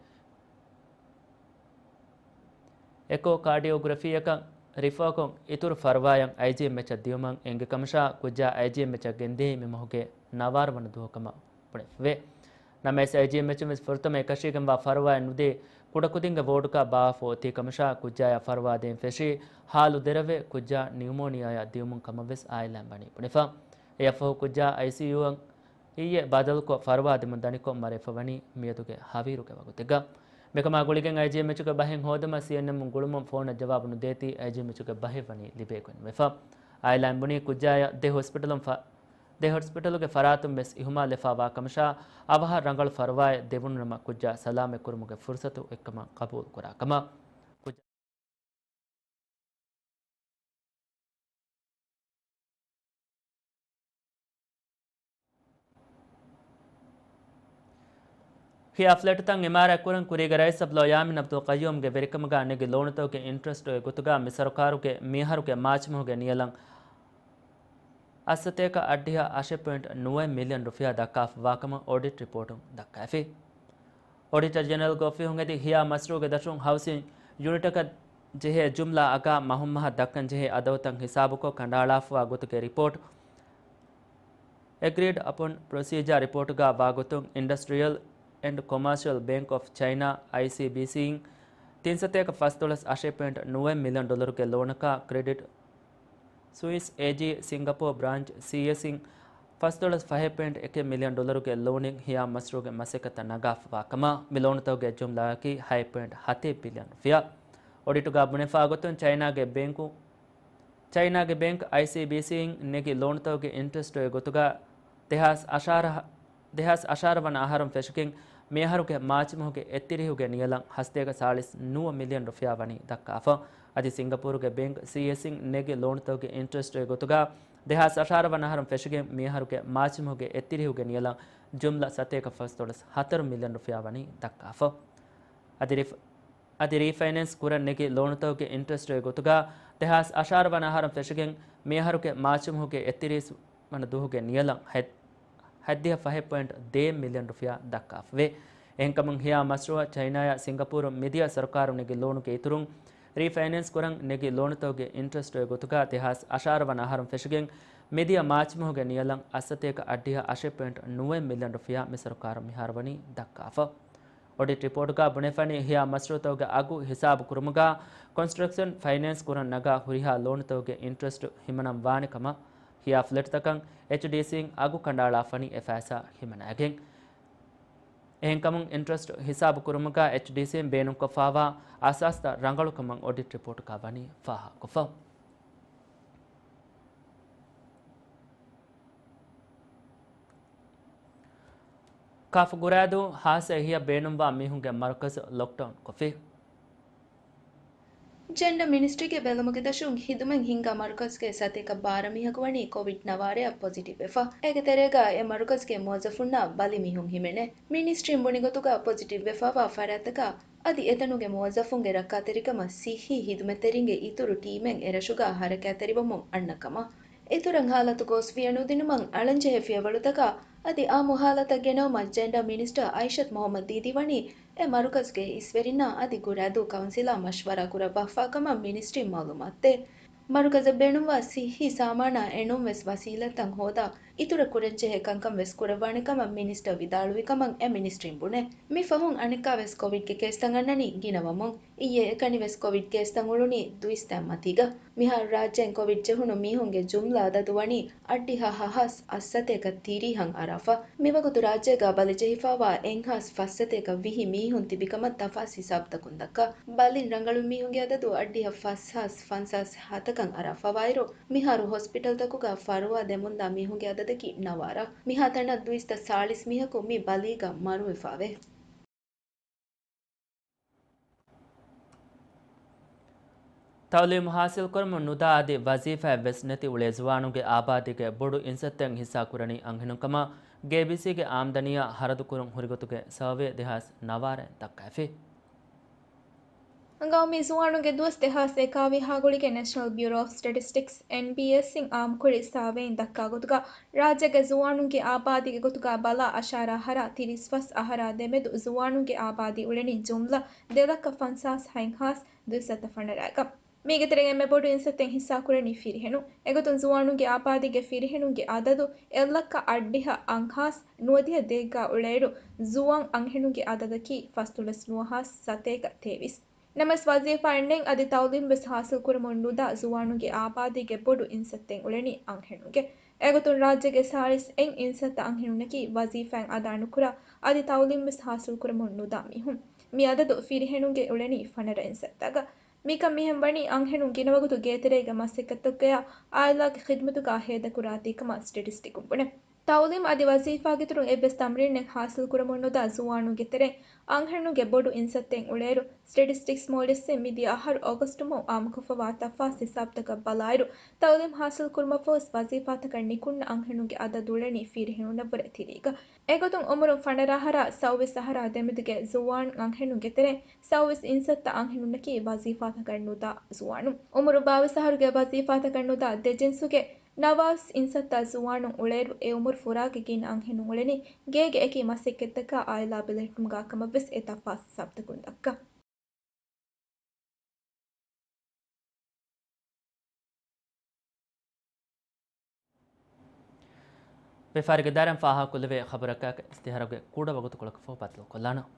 އެކޯ ކާޑިއޯގްރަފީއަކަށް ރިފާކޮށް އިތުރު ފަރުވާއަށް އައިޖީއެމްއެޗަށް ދިޔުމަށް އެނގި ކަމަށާ، ކުއްޖާ އައިޖީއެމްއެޗަށް ގެންދިޔައީ މި މަހުގެ ނަވާރަ ވަނަ ދުވަހު ކަމަށް ބުނެފަވޭ. ނަމަވެސް، އައިޖީއެމްއެޗުން ވެސް ފުރަތަމަ އެކަށީގެންވާ ފަރުވާއެއް ނުދީ، ކުޑަކުދިންގެ ވޯޑުގަ ބާވާފަ އޮތީ ކަމަށާ، ކުއްޖާޔާ ފަރުވާ ދޭން ފެށީ، ހާލު ދެރަވެ، ކުއްޖާ ނިއުމޯނިއާއާ ދިއުމުން ކަމަށް ވެސް އާއިލާއިން ވަނީ ބުނެފަ. އެއަށްފަހު ކުއްޖާ އައިސީޔޫއަށް އިއްޔެ ބަދަލުކޮށް، ފަރުވާ ދެމުން ދަނިކޮށް، މަރެފަ ވަނީ މިއަދުގެ ހަވީރުގެ ވަގުތެއްގަ. މިކަމާ ގުޅިގެން އައިޖީއެމްއެޗުގެ ބަހެއް ހޯދުމަށް ސީއެންއެމުން ގުޅުމުން ފޯނަށް ޖަވާބު ނުދޭތީ، އައިޖީއެމްއެޗުގެ ބަހެއް ވަނީ ލިބޭ ގޮތްނުވެފަ. އާއިލާއިން ބުނީ، ކުއްޖާޔަށް ދެ ހޮސްޕިޓަލުން ފަ-، ދެ ހޮސްޕިޓަލުގެ ފަރާތުން ވެސް އިހުމާލުވެފަވާ ކަމަށާ، އަވަހަށް ރަނގަޅު ފަރުވާއެއް ދެވުނު ނަމަ، ކުއްޖާ ސަލާމަތް ކުރުމުގެ ފުރުސަތު އޮތްކަމަށް ޤަބޫލު ކުރާ ކަމަށް. ހިޔާ ފްލެޓުތައް އިމާރާތް ކުރަން ކުރީގެ ރައީސް އަބްދުﷲ ޔާމީން އަބްދުލް ޤައްޔޫމްގެ ވެރިކަމުގަ ނެގި ލޯނުތަކުގެ އިންޓްރެސްޓުގެ ގޮތުގަ މި ސަރުކާރުގެ މިއަހަރުގެ މާޗްމަހުގެ ނިޔަލަށް އަށްސަތޭކަ އަށްޑިހަ އަށެއް ޕޮއިންޓް ނުވައެއް މިލިއަން ރުފިޔާ ދައްކާފަވާކަމަށް އޮޑިޓް ރިޕޯޓުން ދައްކައިފި. އޮޑިޓަރ ޖެނެރަލްގެ އޮފީހުން އެދި ހިޔާ މަޝްރޫޢުގެ ދަށުން ހައުސިން ޔުނިޓަކަށް ޖެހޭ ޖުމްލަ އަގާ މަހުންމަހަށް ދައްކަން ޖެހޭ އަދަދުތައް ހިސާބުކޮށް ކަނޑައަޅާފަވާ ގޮތުގެ ރިޕޯޓް، އެގްރީޑް އަޕޮން ޕްރޮސީޖާ ރިޕޯޓުގަ ވާގޮތުން، އިންޑަސްޓްރިއަލް އެންޑް ކޮމާޝަލް ބޭންކް އޮފް ޗައިނާ، އައިސީބީސީ، އިން ތިން ސަތޭކަ ފަސްދޮޅަސް އަށެއް ޕޮއިންޓް ނުވައެއް މިލިއަން ޑޮލަރުގެ ލޯނަކާ، ކްރެޑިޓް ސުއިސް އޭޖީ ސިންގަޕޯ ބްރާންޗް ސީއެސް އިން ފަސްދޮޅަސް ފަހެއް ޕޮއިންޓް އެކެއް މިލިއަން ޑޮލަރުގެ ލޯނެއް ހިޔާ މަޝްރޫޢުގެ މަސައްކަތަށް ނަގާފަވާ ކަމަށް. މި ލޯނުތަކުގެ ޖުމްލައަކީ ހައެއް ޕޮއިންޓް ހަތެއް ބިލިއަން ރުފިޔާ. އޮޑިޓުގަ ބުނެފާ ގޮތުން ޗައިނާގެ ބޭންކު، ޗައިނާގެ ބޭންކް އައިސީބީސީ އިން ނެގި ލޯނުތަކުގެ އިންޓްރެސްޓުގެ ގޮތުގަ ދެހާސް އަށާރަ، ދެހާސް އަށާރަ ވަނަ އަހަރުން ފެށިގެން މިއަހަރުގެ މާޗްމަހުގެ އެއްތިރީހުގެ ނިޔަލަށް ހަސަތޭކަ ސާޅީސް ނުވަ މިލިއަން ރުފިޔާ ވަނީ ދައްކާފަ. އަދި ސިންގަޕޫރުގެ ބޭންކް ސީއެސް އިން ނެގި ލޯނުތަކުގެ އިންޓްރެސްޓުގެ ގޮތުގަ ދެހާސް އަށާރަ ވަނަ އަހަރުން ފެށިގެން މިއަހަރުގެ މާޗްމަހުގެ އެއްތިރީހުގެ ނިޔަލަށް ޖުމްލަ ސަތޭކަ ފަސްދޮޅަސް ހަތަރު މިލިއަން ރުފިޔާ ވަނީ ދައްކާފަ. އަދި ރިފް-، އަދި ރީފައިނޭންސް ކުރަން ނެގި ލޯނުތަކުގެ އިންޓްރެސްޓުގެ ގޮތުގަ ދެހާސް އަށާރަ ވަނަ އަހަރުން ފެށިގެން މިއަހަރުގެ މާޗުމަހުގެ އެއްތިރީސް ވަނަ ދުވަހުގެ ނިޔަލަށް ހަތް-، ހަތްދިހަ ފަހެއް ޕޮއިންޓް ދޭއް މިލިއަން ރުފިޔާ ދައްކާފަވޭ. އެހެންކަމުން ހިޔާ މަޝްރޫޢަށް ޗައިނާޔާ ސިންގަޕޫރު މިދިޔަ ސަރުކާރު ނެގި ލޯނުގެ އިތުރުން ރީފައިނޭންސް ކުރަން ނެގި ލޯނުތަކުގެ އިންޓްރެސްޓުގެ ގޮތުގަ ދެހާސް އަށާރަ ވަނަ އަހަރުން ފެށިގެން މިދިޔަ މާޗްމަހުގެ ނިޔަލަށް އަށްސަތޭކަ އަށްޑިހަ އަށެއް ޕޮއިންޓް ނުވައެއް މިލިއަން ރުފިޔާ މި ސަރުކާރު މިހާރު ވަނީ ދައްކާފަ. އޮޑިޓް ރިޕޯޓުގަ ބުނެފަނީ ހިޔާ މަޝްރޫޢުތަކުގެ އަގު ހިސާބު ކުރުމުގަ ކޮންސްޓްރަކްޝަން ފައިނޭންސް ކުރަން ނަގާ ހުރިހާ ލޯނުތަކުގެ އިންޓްރެސްޓް ހިމަނަން ވާނެ ކަމަށް ހިޔާ ފްލެޓްތަކަށް އެޗްޑީސީން އަގު ކަނޑައަޅާފަނީ އެ ފައިސާ ހިމަނައިގެން. އެހެންކަމުން އިންޓްރެސްޓް ހިސާބު ކުރުމުގަ އެޗްޑީސީން ބޭނުންކޮށްފައިވާ އަސާސްތައް ރަނގަޅު ކަމަށް އޮޑިޓް ރިޕޯޓުގަ ވަނީ ފާހަގަކޮށްފަ. ކާފަ ގުރާދޫ ހާއްސަ އެހީއަށް ބޭނުންވާ މީހުންގެ މަރުކަޒު ލޮކްޑައުން ކޮށްފި. ޖެންޑަ މިނިސްޓްރީގެ ބެލުމުގެ ދަށުން ހިދުމަތް ހިންގާ މަރުކަޒުގެ ސަތޭކަ ބާރަ މީހަކު ވަނީ ކޮވިޑް ނަވާރައަށް ޕޮޒިޓިވް ވެފަ. އޭގެ ތެރޭގަ އެ މަރުކަޒުގެ މުވައްޒަފުންނާ ބަލި މީހުން ހިމެނޭ. މިނިސްޓްރީން ބުނި ގޮތުގަ ޕޮޒިޓިވް ވެފަވާ ފަރާތްތަކަށް އަދި އެތަނުގެ މުވައްޒަފުންގެ ރައްކާތެރިކަމަށް ސިއްހީ ހިދުމަތްތެރިންގެ އިތުރު ޓީމެއް އެރަށުގަ ހަރަކާތްތެރިވަމުން އަންނަ ކަމަށް. އިތުރަށް ހާލަތު ގޯސްވިޔަ ނުދިނުމަށް އަޅަންޖެހޭ ފިޔަވަޅުތަކާ އަދި އާއްމު ހާލަތަށް ގެނައުމަށް ޖެންޑާ މިނިސްޓަރ އައިޝަތް މުހައްމަދް ދީދީ ވަނީ އެ މަރުކަޒުގެ އިސްވެރިންނާ އަދި ގުރާދޫ ކައުންސިލާ މަޝްވަރާ ކުރައްވާފާ ކަމަށް މިނިސްޓްރީން މައުލޫމާތު ދޭ. މަރުކަޒަށް ބޭނުންވާ ސިއްހީ ސާމާނާ އެނޫންވެސް ވަސީލަތްތައް ހޯދާ، އިތުރަށް ކުރަންޖެހޭ ކަންކަން ވެސް ކުރައްވާނެ ކަމަށް މިނިސްޓަރ ވިދާޅުވި ކަމަށް އެ މިނިސްޓްރީން ބުނޭ. މި ފަހުން އަނެއްކާވެސް ކޮވިޑްގެ ކޭސްތައް އަންނަނީ ގިނަވަމުން. އިއްޔެ އެކަނިވެސް ކޮވިޑް ކޭސްތައް އުޅުނީ ދުއިސައްތަ މަތީގަ. މިހާރު ރާއްޖޭން ކޮވިޑް ޖެހުނު މީހުންގެ ޖުމްލަ އަދަދު ވަނީ އަށްޑިހަ ހަހަސް އަށްސަތޭކަ ތިރީހަށް އަރާފަ. މިވަގުތު ރާއްޖޭގަ ބަލިޖެހިފައިވާ އެއްހާސް ފަސްސަތޭކަ ވިހި މީހުން ތިބިކަމަށް ތަފާސް ހިސާބުތަކުން ދައްކާ. ބަލިން ރަނގަޅު މީހުންގެ އަދަދު އަށްޑިހަ ފަސްހާސް ފަންސާސް ހަތަކަށް އަރާފަވާއިރު، މިހާރު ހޮސްޕިޓަލްތަކުގަ ފަރުވާ ދެމުންދާ މީހުންގެ އަދަދަކީ ނަވާރަ. މިހާތަނަށް ދުއިސައްތަ ސާޅީސް މީހަކު މި ބަލީގަ މަރުވެފަވޭ. ތައުލީމު ހާސިލްކުރަމުން ނުދާ އަދި ވަޒީފާއެއް ވެސް ނެތި އުޅޭ ޒުވާނުންގެ އާބާދީގެ ބޮޑު އިންސައްތައެއް ހިއްސާކުރަނީ އަންހެނުންކަމަށް ގޭބީސީގެ އާމްދަނީއާ ހަރަދުކުރުން ހުރިގޮތުގެ ސަރވޭ ދެހާސް ނަވާރައިން ދައްކައިފި. ގައުމީ ޒުވާނުންގެ ދުވަސް ދެހާސް އެކާވީހާ ގުޅިގެން ނޭޝަނަލް ބިއުރޯ އޮފް ސްޓެޓިސްޓިކްސް، އެންބީއެސް، އިން އާއްމުކުރި ސަރވޭއިން ދައްކާ ގޮތުގަ، ރާއްޖޭގެ ޒުވާނުންގެ އާބާދީގެ ގޮތުގަ ބަލާ އަށާރަ އަހަރާ ތިރީސް ފަސް އަހަރާ ދެމެދު ޒުވާނުންގެ އާބާދީ އުޅެނީ ޖުމްލަ ދެލައްކަ ފަންސާސް ހަތްހާސް ދުއިސައްތަ ފަނަރައިގަ. މީގެ ތެރެއިން އެންމެ ބޮޑު އިންސައްތެއް ހިއްސާކުރަނީ ފިރިހެނުން. އެގޮތުން ޒުވާނުންގެ އާބާދީގެ ފިރިހެނުންގެ އަދަދު އެއްލައްކަ އަށްޑިހަ އަށް ހާސް ނުވަދިހަ ދޭއްގާ އުޅޭއިރު، ޒުވާން އަންހެނުންގެ އަދަދަކީ ފަސްދޮޅަސް ނުވަ ހާސް ސަތޭކަ ތޭވީސް. ނަމަވެސް ވަޒީފާއެއް ނެތް އަދި ތައުލީމް ވެސް ހާސިލް ކުރަމުން ނުދާ ޒުވާނުންގެ އާބާދީގެ ބޮޑު އިންސައްތެއް އުޅެނީ އަންހެނުންގެ. އެގޮތުން ރާއްޖޭގެ ސާޅީސް އެއް އިންސައްތަ އަންހެނުންނަކީ ވަޒީފާއެއް އަދާ ނުކުރާ އަދި ތައުލީމް ވެސް ހާސިލް ކުރަމުން ނުދާ މީހުން. މި އަދަދު ފިރިހެނުންގެ އުޅެނީ ފަނަރަ އިންސައްތަގަ. މިކަން މިހެން ވަނީ އަންހެނުން ގިނަވަގުތު ގޭތެރޭގެ މަސައްކަތްތަކުގައާ އާއިލާގެ ޚިދްމަތުގަ ހޭދަކުރާތީކަމަށް ސްޓެޓިސްޓިކުން ބުނެ. ތައުލީމް އަދި ވަޒީފާގެ އިތުރުން އެއްވެސް ތަމްރީނެއް ހާސިލް ކުރަމުން ނުދާ ޒުވާނުންގެ ތެރެއިން އަންހެނުންގެ ބޮޑު އިންސައްތެއް އުޅޭއިރު، ސްޓެޓިސްޓިކްސް މޯލެއްސިން މިދިޔަ އަހަރު އޮގަސްޓު މަހު އާއްމުކޮށްފަވާ ތަފާސް ހިސާބުތަކަށް ބަލާއިރު، ތައުލީމް ހާސިލް ކުރުމަށްފަހު ވަޒީފާތަކަށް ނިކުންނަ އަންހެނުންގެ އަދަދު އުޅެނީ ފިރިހެނުންނަށްވުރެ ތިރީގަ. އެގޮތުން އުމުރުން ފަނަރަ އަހަރާ ސައުވީސް އަހަރާ ދެމެދުގެ ޒުވާން އަންހެނުންގެ ތެރެއިން ސައުވީސް އިންސައްތަ އަންހެނުންނަކީ ވަޒީފާތަކަށް ނުދާ ޒުވާނުން. އުމުރު ބާވީސް އަހަރުގެ ވަޒީފާތަކަށް ނުދާ ދެ ޖިންސުގެ ނަވާސް އިންސައްތަ ޒުވާނުން އުޅޭއިރު، އެ އުމުރު ފުރާގެ ގިނަ އަންހެނުން އުޅެނީ ގޭގެ އެކި މަސައްކަތްތަކާ އާއިލާ ބެލެހެއްޓުމުގަ ކަމަށްވެސް އެ ތަފާސް ހިސާބުތަކުން ދައްކާ. ވިޔަފާރިގެ ދާއިރާއިން ފާހަގަކުރެވޭ ޚަބަރަކާއެކު އިސްތިހާރުގެ ކުޑަ ވަގުތުކޮޅަކަށްފަހު ބައްދަލުކޮށްލާނަން.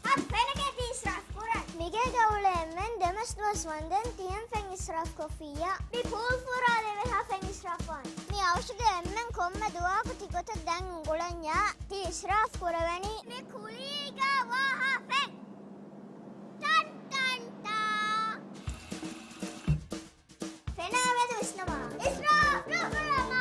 އަދި ފެނަކޭ ތި އިސްރާފް ކުރަން. މިގޭގަ އުޅޭ އެންމެން ދެމަސް ދުވަސް ވަންދެން ތިއެން ފެން އިސްރާފް ކޮށްފިއްޔާ. މި ޕޫލް ފުރާލެވޭ ހާ ފެން އިސްރާފް ވާން. މި އަވަށުގެ އެންމެން ކޮންމެ ދުވަހަކު ތި ގޮތަށް ދެން އުނގުޅަންޏާ ތި އިސްރާފް ކުރެވެނީ. މި ކުޅީގަ ވާ ހާ ފެން. ޓަން ޓަން ޓާ. ފެނާ މެދު ވިސްނަމާ. އިސްރާފް ނުކުރަމާ.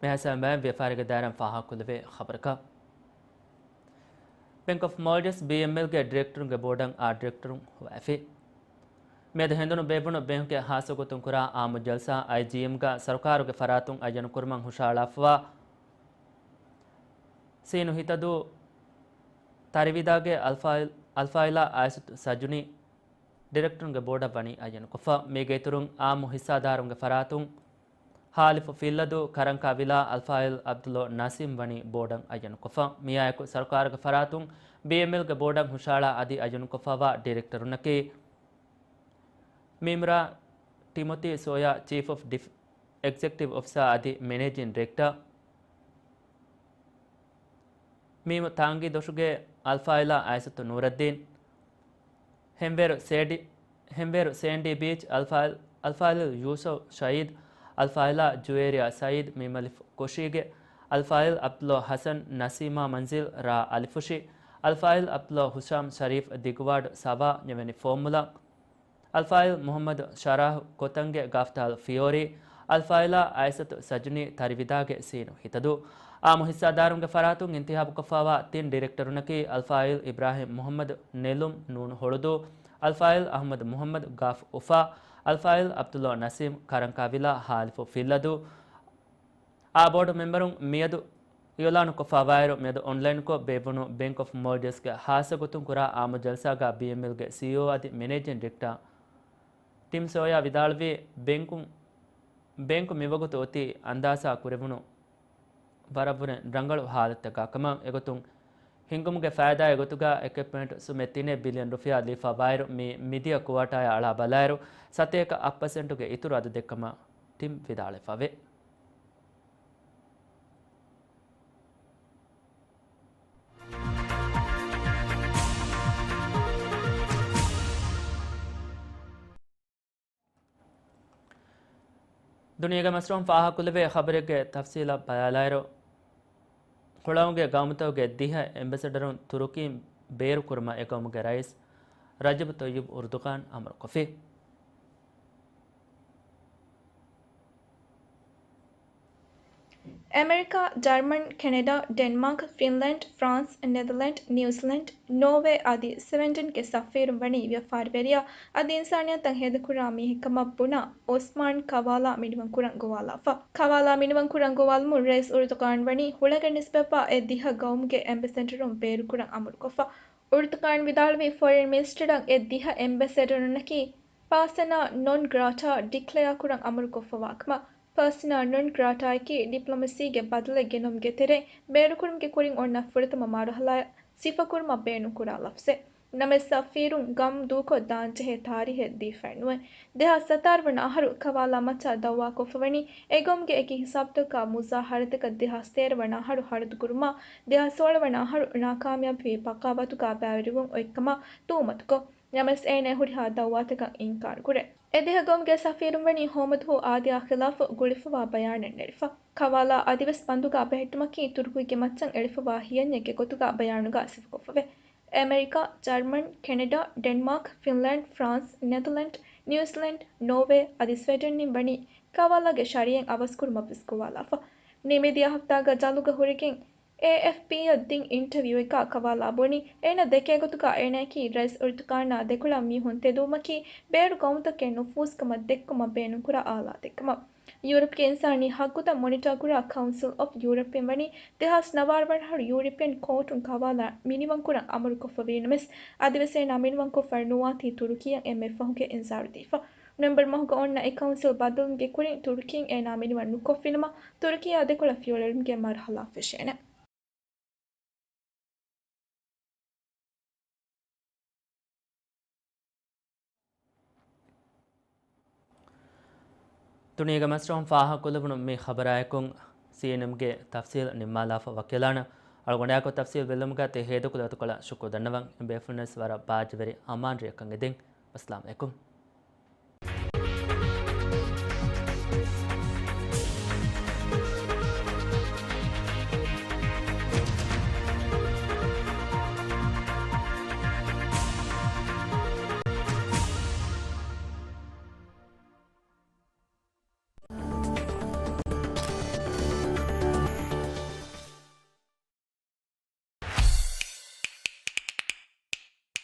މިހާ ސަމާ ވިޔަފާރިގެ ދާއިރާއިން ފާހަގަކުރެވޭ ޚަބަރަކަށް. ބެންކް އޮފް މޯލްޑިވްސް، ބީއެމްއެލްގެ ޑިރެކްޓަރުންގެ ބޯޑަށް އާ ޑިރެކްޓަރުން ހޮވާފި. މިއަދު ހެނދުނު ބޭއްވުނު ބޭންކުގެ ހާއްސަ ގޮތުން ކުރާ އާއްމު ޖަލްސާ އައިޖީއެމްގަ ސަރުކާރުގެ ފަރާތުން އައްޔަނު ކުރުމަށް ހުށަހަޅާފަވާ ސީނު ހިތަދޫ ތަރިވިދާގެ އަލްފާއިލް، އަލްފާއިލާ އާއިސަތު ސަޖުނީ ޑިރެކްޓަރުންގެ ބޯޑަށް ވަނީ އައްޔަނުކޮށްފަ. މީގެ އިތުރުން އާއްމު ހިއްސާދާރުންގެ ފަރާތުން ހާލިފު ފިއްލަދޫ ކަރަންކާ ވިލާ އަލްފާއިލް އަބްދުﷲ ނަސީމް ވަނީ ބޯޑަށް އައްޔަނުކޮށްފަ. މިއާއެކު ސަރުކާރުގެ ފަރާތުން ބީއެމްއެލްގެ ބޯޑަށް ހުށަހަޅާ އަދި އައްޔަނުކޮށްފަވާ ޑިރެކްޓަރުންނަކީ، މީމްރާ ޓިމޮތީ ސޯޔާ، ޗީފް އޮފް ޑިފް-، އެގްޒެކެޓިވް އޮފިސާ އަދި މެނޭޖިން ޑިރެކްޓަރ، މީމް ތާނގީ ދޮށުގެ އަލްފާއިލާ އާއިސަތު ނޫރައްދީން، ހެންވޭރު ސޭޑި-، ހެންވޭރު ސޭންޑީ ބީޗް އަލްފާއިލް، އަލްފާއިލް ޔޫސުފް ޝައީދު، އަލްފާއިލާ ޖުވޭރިޔާ ސައީދު، މީމް އަލިފް ކޮށީގެ އަލްފާއިލް އަބްދުﷲ ހަސަން، ނަސީމާ މަންޒިލް، ރާ އަލިފުށި، އަލްފާއިލް އަބްދުﷲ ހުޝާމް ޝަރީފް، ދިގުވާޑު ސަވާ އެވެނި ފޯމުލާ، އަލްފާއިލް މުހައްމަދު ޝަރާހު، ކޮތަންގެ ގަފްތާލް ފިޔޯރީ، އަލްފާއިލާ އާއިސަތު ސަޖުނީ، ތަރިވިދާގެ ސީނު ހިތަދޫ. އާއްމު ހިއްސާދާރުންގެ ފަރާތުން އިންތިހާބުކޮށްފަވާ ތިން ޑިރެކްޓަރުންނަކީ، އަލްފާއިލް އިބްރާހިމް މުހައްމަދު ނެލުމް ނޫނު ހޮޅުދޫ، އަލްފާއިލް އަހްމަދު މުހައްމަދު ގާފް އުފާ، އަލްފާއިލް އަބްދުﷲ ނަސީމް ކަރަންކާވިލާ ހާލިފު ފިއްލަދޫ. އާ ބޯޑު މެމްބަރުން މިއަދު އިޢުލާނުކޮށްފައިވާއިރު، މިއަދު އޮންލައިންކޮށް ބޭއްވުނު ބޭންކް އޮފް މޯލްޑިވްސްގެ ހާއްސަ ގޮތުން ކުރާ އާއްމު ޖަލްސާގަ ބީއެމްއެލްގެ ސީއީއޯ އަދި މެނޭޖިން ޑިރެކްޓާ ޓިމް ސޯޔާ ވިދާޅުވީ، ބޭންކު، ބޭންކު މިވަގުތު އޮތީ އަންދާސާ ކުރެވުނު ވަރަށްވުރެ ރަނގަޅު ހާލަތަކަށް ކަމަށް. އެގޮތުން ހިންގުމުގެ ފައިދާ އެގޮތުގަ އެކް ޕޮއިންޓް ސުމެ ތިނެއް ބިލިއަން ރުފިޔާ ލިބިފައިވާއިރު، މި މިދިޔަ ކުއާޓާޔާ އަޅާ ބަލާއިރު، ސަތޭކަ އަށް ޕަސެންޓުގެ އިތުރު އަދަދެއްކަމަށް ޓިމް ވިދާޅުވެފަވޭ. ދުނިޔޭގެ މަސްރޫން ފާހަގަކުރެވޭ ޚަބަރެއްގެ ތަފްސީލަށް ބަލާލާއިރު، ހުޅަނގުގެ ގައުމުތަކުގެ ދިހަ އެމްބެސެޑަރުން ތުރުކީން ބޭރުކުރުމަށް އެގައުމުގެ ރައީސް ރަޖަބު ތައްޔިބު އުރުދުގާން އަމުރުކޮށްފި. އެމެރިކާ، ޖަރްމަން، ކެނެޑާ، ޑެންމާކް، ފިންލަންޑް، ފްރާންސް، ނެދަލެންޑް، ނިއުޒިލެންޑް، ނޯވޭ އަދި ސްވެޑެންގެ ސަފީރުން ވަނީ ވިޔަފާރިވެރިޔާ އަދި އިންސާނިއްޔަތަށް ހޭދަކުރާ މީހެއްކަމަށް ބުނާ އޮސްމާން ކަވާލާ މިނިވަންކުރަން ގޮވާލާފަ. ކަވާލާ މިނިވަންކުރަން ގޮވާލުމުން ރައީސް އުރުދުގާން ވަނީ ހުޅަނގަށް ނިސްބަތްވާ އެ ދިހަ ގައުމުގެ އެމްބެސެޑަރުން ބޭރުކުރަން އަމުރުކޮށްފަ. އުރުދުގާން ވިދާޅުވީ، ފޮރިން މިނިސްޓަރަށް އެ ދިހަ އެމްބެސެޑަރުންނަކީ ޕާސަނާ ނޮން ގްރާޓާ ޑިކްލެއާ ކުރަން އަމުރުކޮށްފަވާ ކަމަށް. ޕާސަނާ ނޮން ގްރާޓާއަކީ ޑިޕްލޮމަސީގެ ބަދަލެއް ގެނުމުގެ ތެރެއިން ބޭރުކުރުމުގެ ކުރިން އޮންނަ ފުރަތަމަ މަރުހަލާއަށް ސިފަކުރުމަށް ބޭނުންކުރާ ލަފްޒެއް. ނަމަވެސް ސަފީރުން ގަމް ދޫކޮށް ދާންޖެހޭ ތާރީހެއް ދީފައެއް ނުވޭ. ދެހާސް ސަތާރަ ވަނަ އަހަރު ކަވާލާ މައްޗަށް ދައުވާކޮށްފަވަނީ، އެގައުމުގެ އެކި ހިސާބުތަކަށް މުޒާހަރަތަކަށް ދެހާސް ތޭރަ ވަނަ އަހަރު ހަރަދުކުރުމާ، ދެހާސް ސޯޅަ ވަނަ އަހަރު ނާކާމިޔާބުވި ބަޣާވަތުގަ ބައިވެރިވުން އޮތްކަމަށް ތުހުމަތުކޮށް، ނަމަވެސް އޭނާ ހުރިހާ ދައުވާތަކަށް އިންކާރު ކުރޭ. އެ ދިހަ ގައުމުގެ ސަފީރުން ވަނީ ހޯމަދުހޫ އާދަޔާ ޚިލާފު ގުޅިފަވާ ބަޔާނެއް ނެރެފަ. ކަވާލާ އަދިވެސް ބަންދުގަ ބެހެއްޓުމަކީ ތުރުކީގެ މައްޗަށް އެޅިފަވާ ހިޔަންޏެއްގެ ގޮތުގަ ބަޔާނުގަ ސިފަކޮށްފަވޭ. އެމެރިކާ، ޖަރްމަން، ކެނެޑާ، ޑެންމާކް، ފިންލަންޑް، ފްރާންސް، ނެދަލެންޑް، ނިއުޒިލެންޑް، ނޯވޭ އަދި ސްވެޑެންއިން ވަނީ ކަވާލާގެ ޝަރީއަތް އަވަސްކުރުމަށް ވެސް ގޮވާލާފަ. މި މިދިޔަ ހަފްތާގަ ޖަލުގަ ހުރެގެން އޭއެފްޕީއަށް ދިން އިންޓަވިއުއެއްގަ ކަވާލާ ބުނީ، އޭނަ ދެކޭ ގޮތުގަ އޭނައަކީ ރައީސް އުރުދުގާނާ ދެކޮޅަށް މީހުން ތެދުވުމަކީ ބޭރު ގައުމުތަކެއް ނުފޫޒުކަމަށް ދެއްކުމަށް ބޭނުންކުރާ އާލާތެއްކަމަށް. ޔޫރަޕްގެ އިންސާނީ ހައްގުތައް މޮނިޓާ ކުރާ ކައުންސިލް އޮފް ޔޫރަޕްއިން ވަނީ ދެހާސް ނަވާރަ ވަނަ އަހަރު ޔޫރަޕިއަން ކޯޓުން ކަވާލާ މިނިވަންކުރަން އަމުރުކޮށްފަވީ ނަމަވެސް، އަދިވެސް އޭނާ މިނިވަންކޮށްފަ ނުވާތީ ތުރުކީއަށް އެންމެ ފަހުގެ އިންޒާރު ދީފަ. ނޮވެމްބަރު މަހުގަ އޮންނަ އެ ކައުންސިލް ބަދަލުވުމުގެ ކުރިން ތުރުކީން އޭނާ މިނިވަން ނުކޮށްފިނަމަ، ތުރުކީއާ ދެކޮޅަށް ފިޔަވަޅުއެޅުމުގެ މަރުހަލާ ފެށޭނެ. ދުނިޔޭގެ މަސްރޫން ފާހަގަކުރެވުނު މި ޚަބަރާއެކު ސީއެންއެމްގެ ތަފްސީލް ނިންމާލާފަ ވަކިވެލާނަން. އަޅުގަނޑާއެކު ތަފްސީލް ބެލުމުގަ ތި ހޭދަކުރި ގޮތަކަށް ޝުކުރު ދަންނަވަން. ބޭފުޅުންވެސް ވަރަށް ބާއްޖަވެރި އަމާން ރެއަކަށް އެދެން. އައްސަލާމް އަލައިކުމް.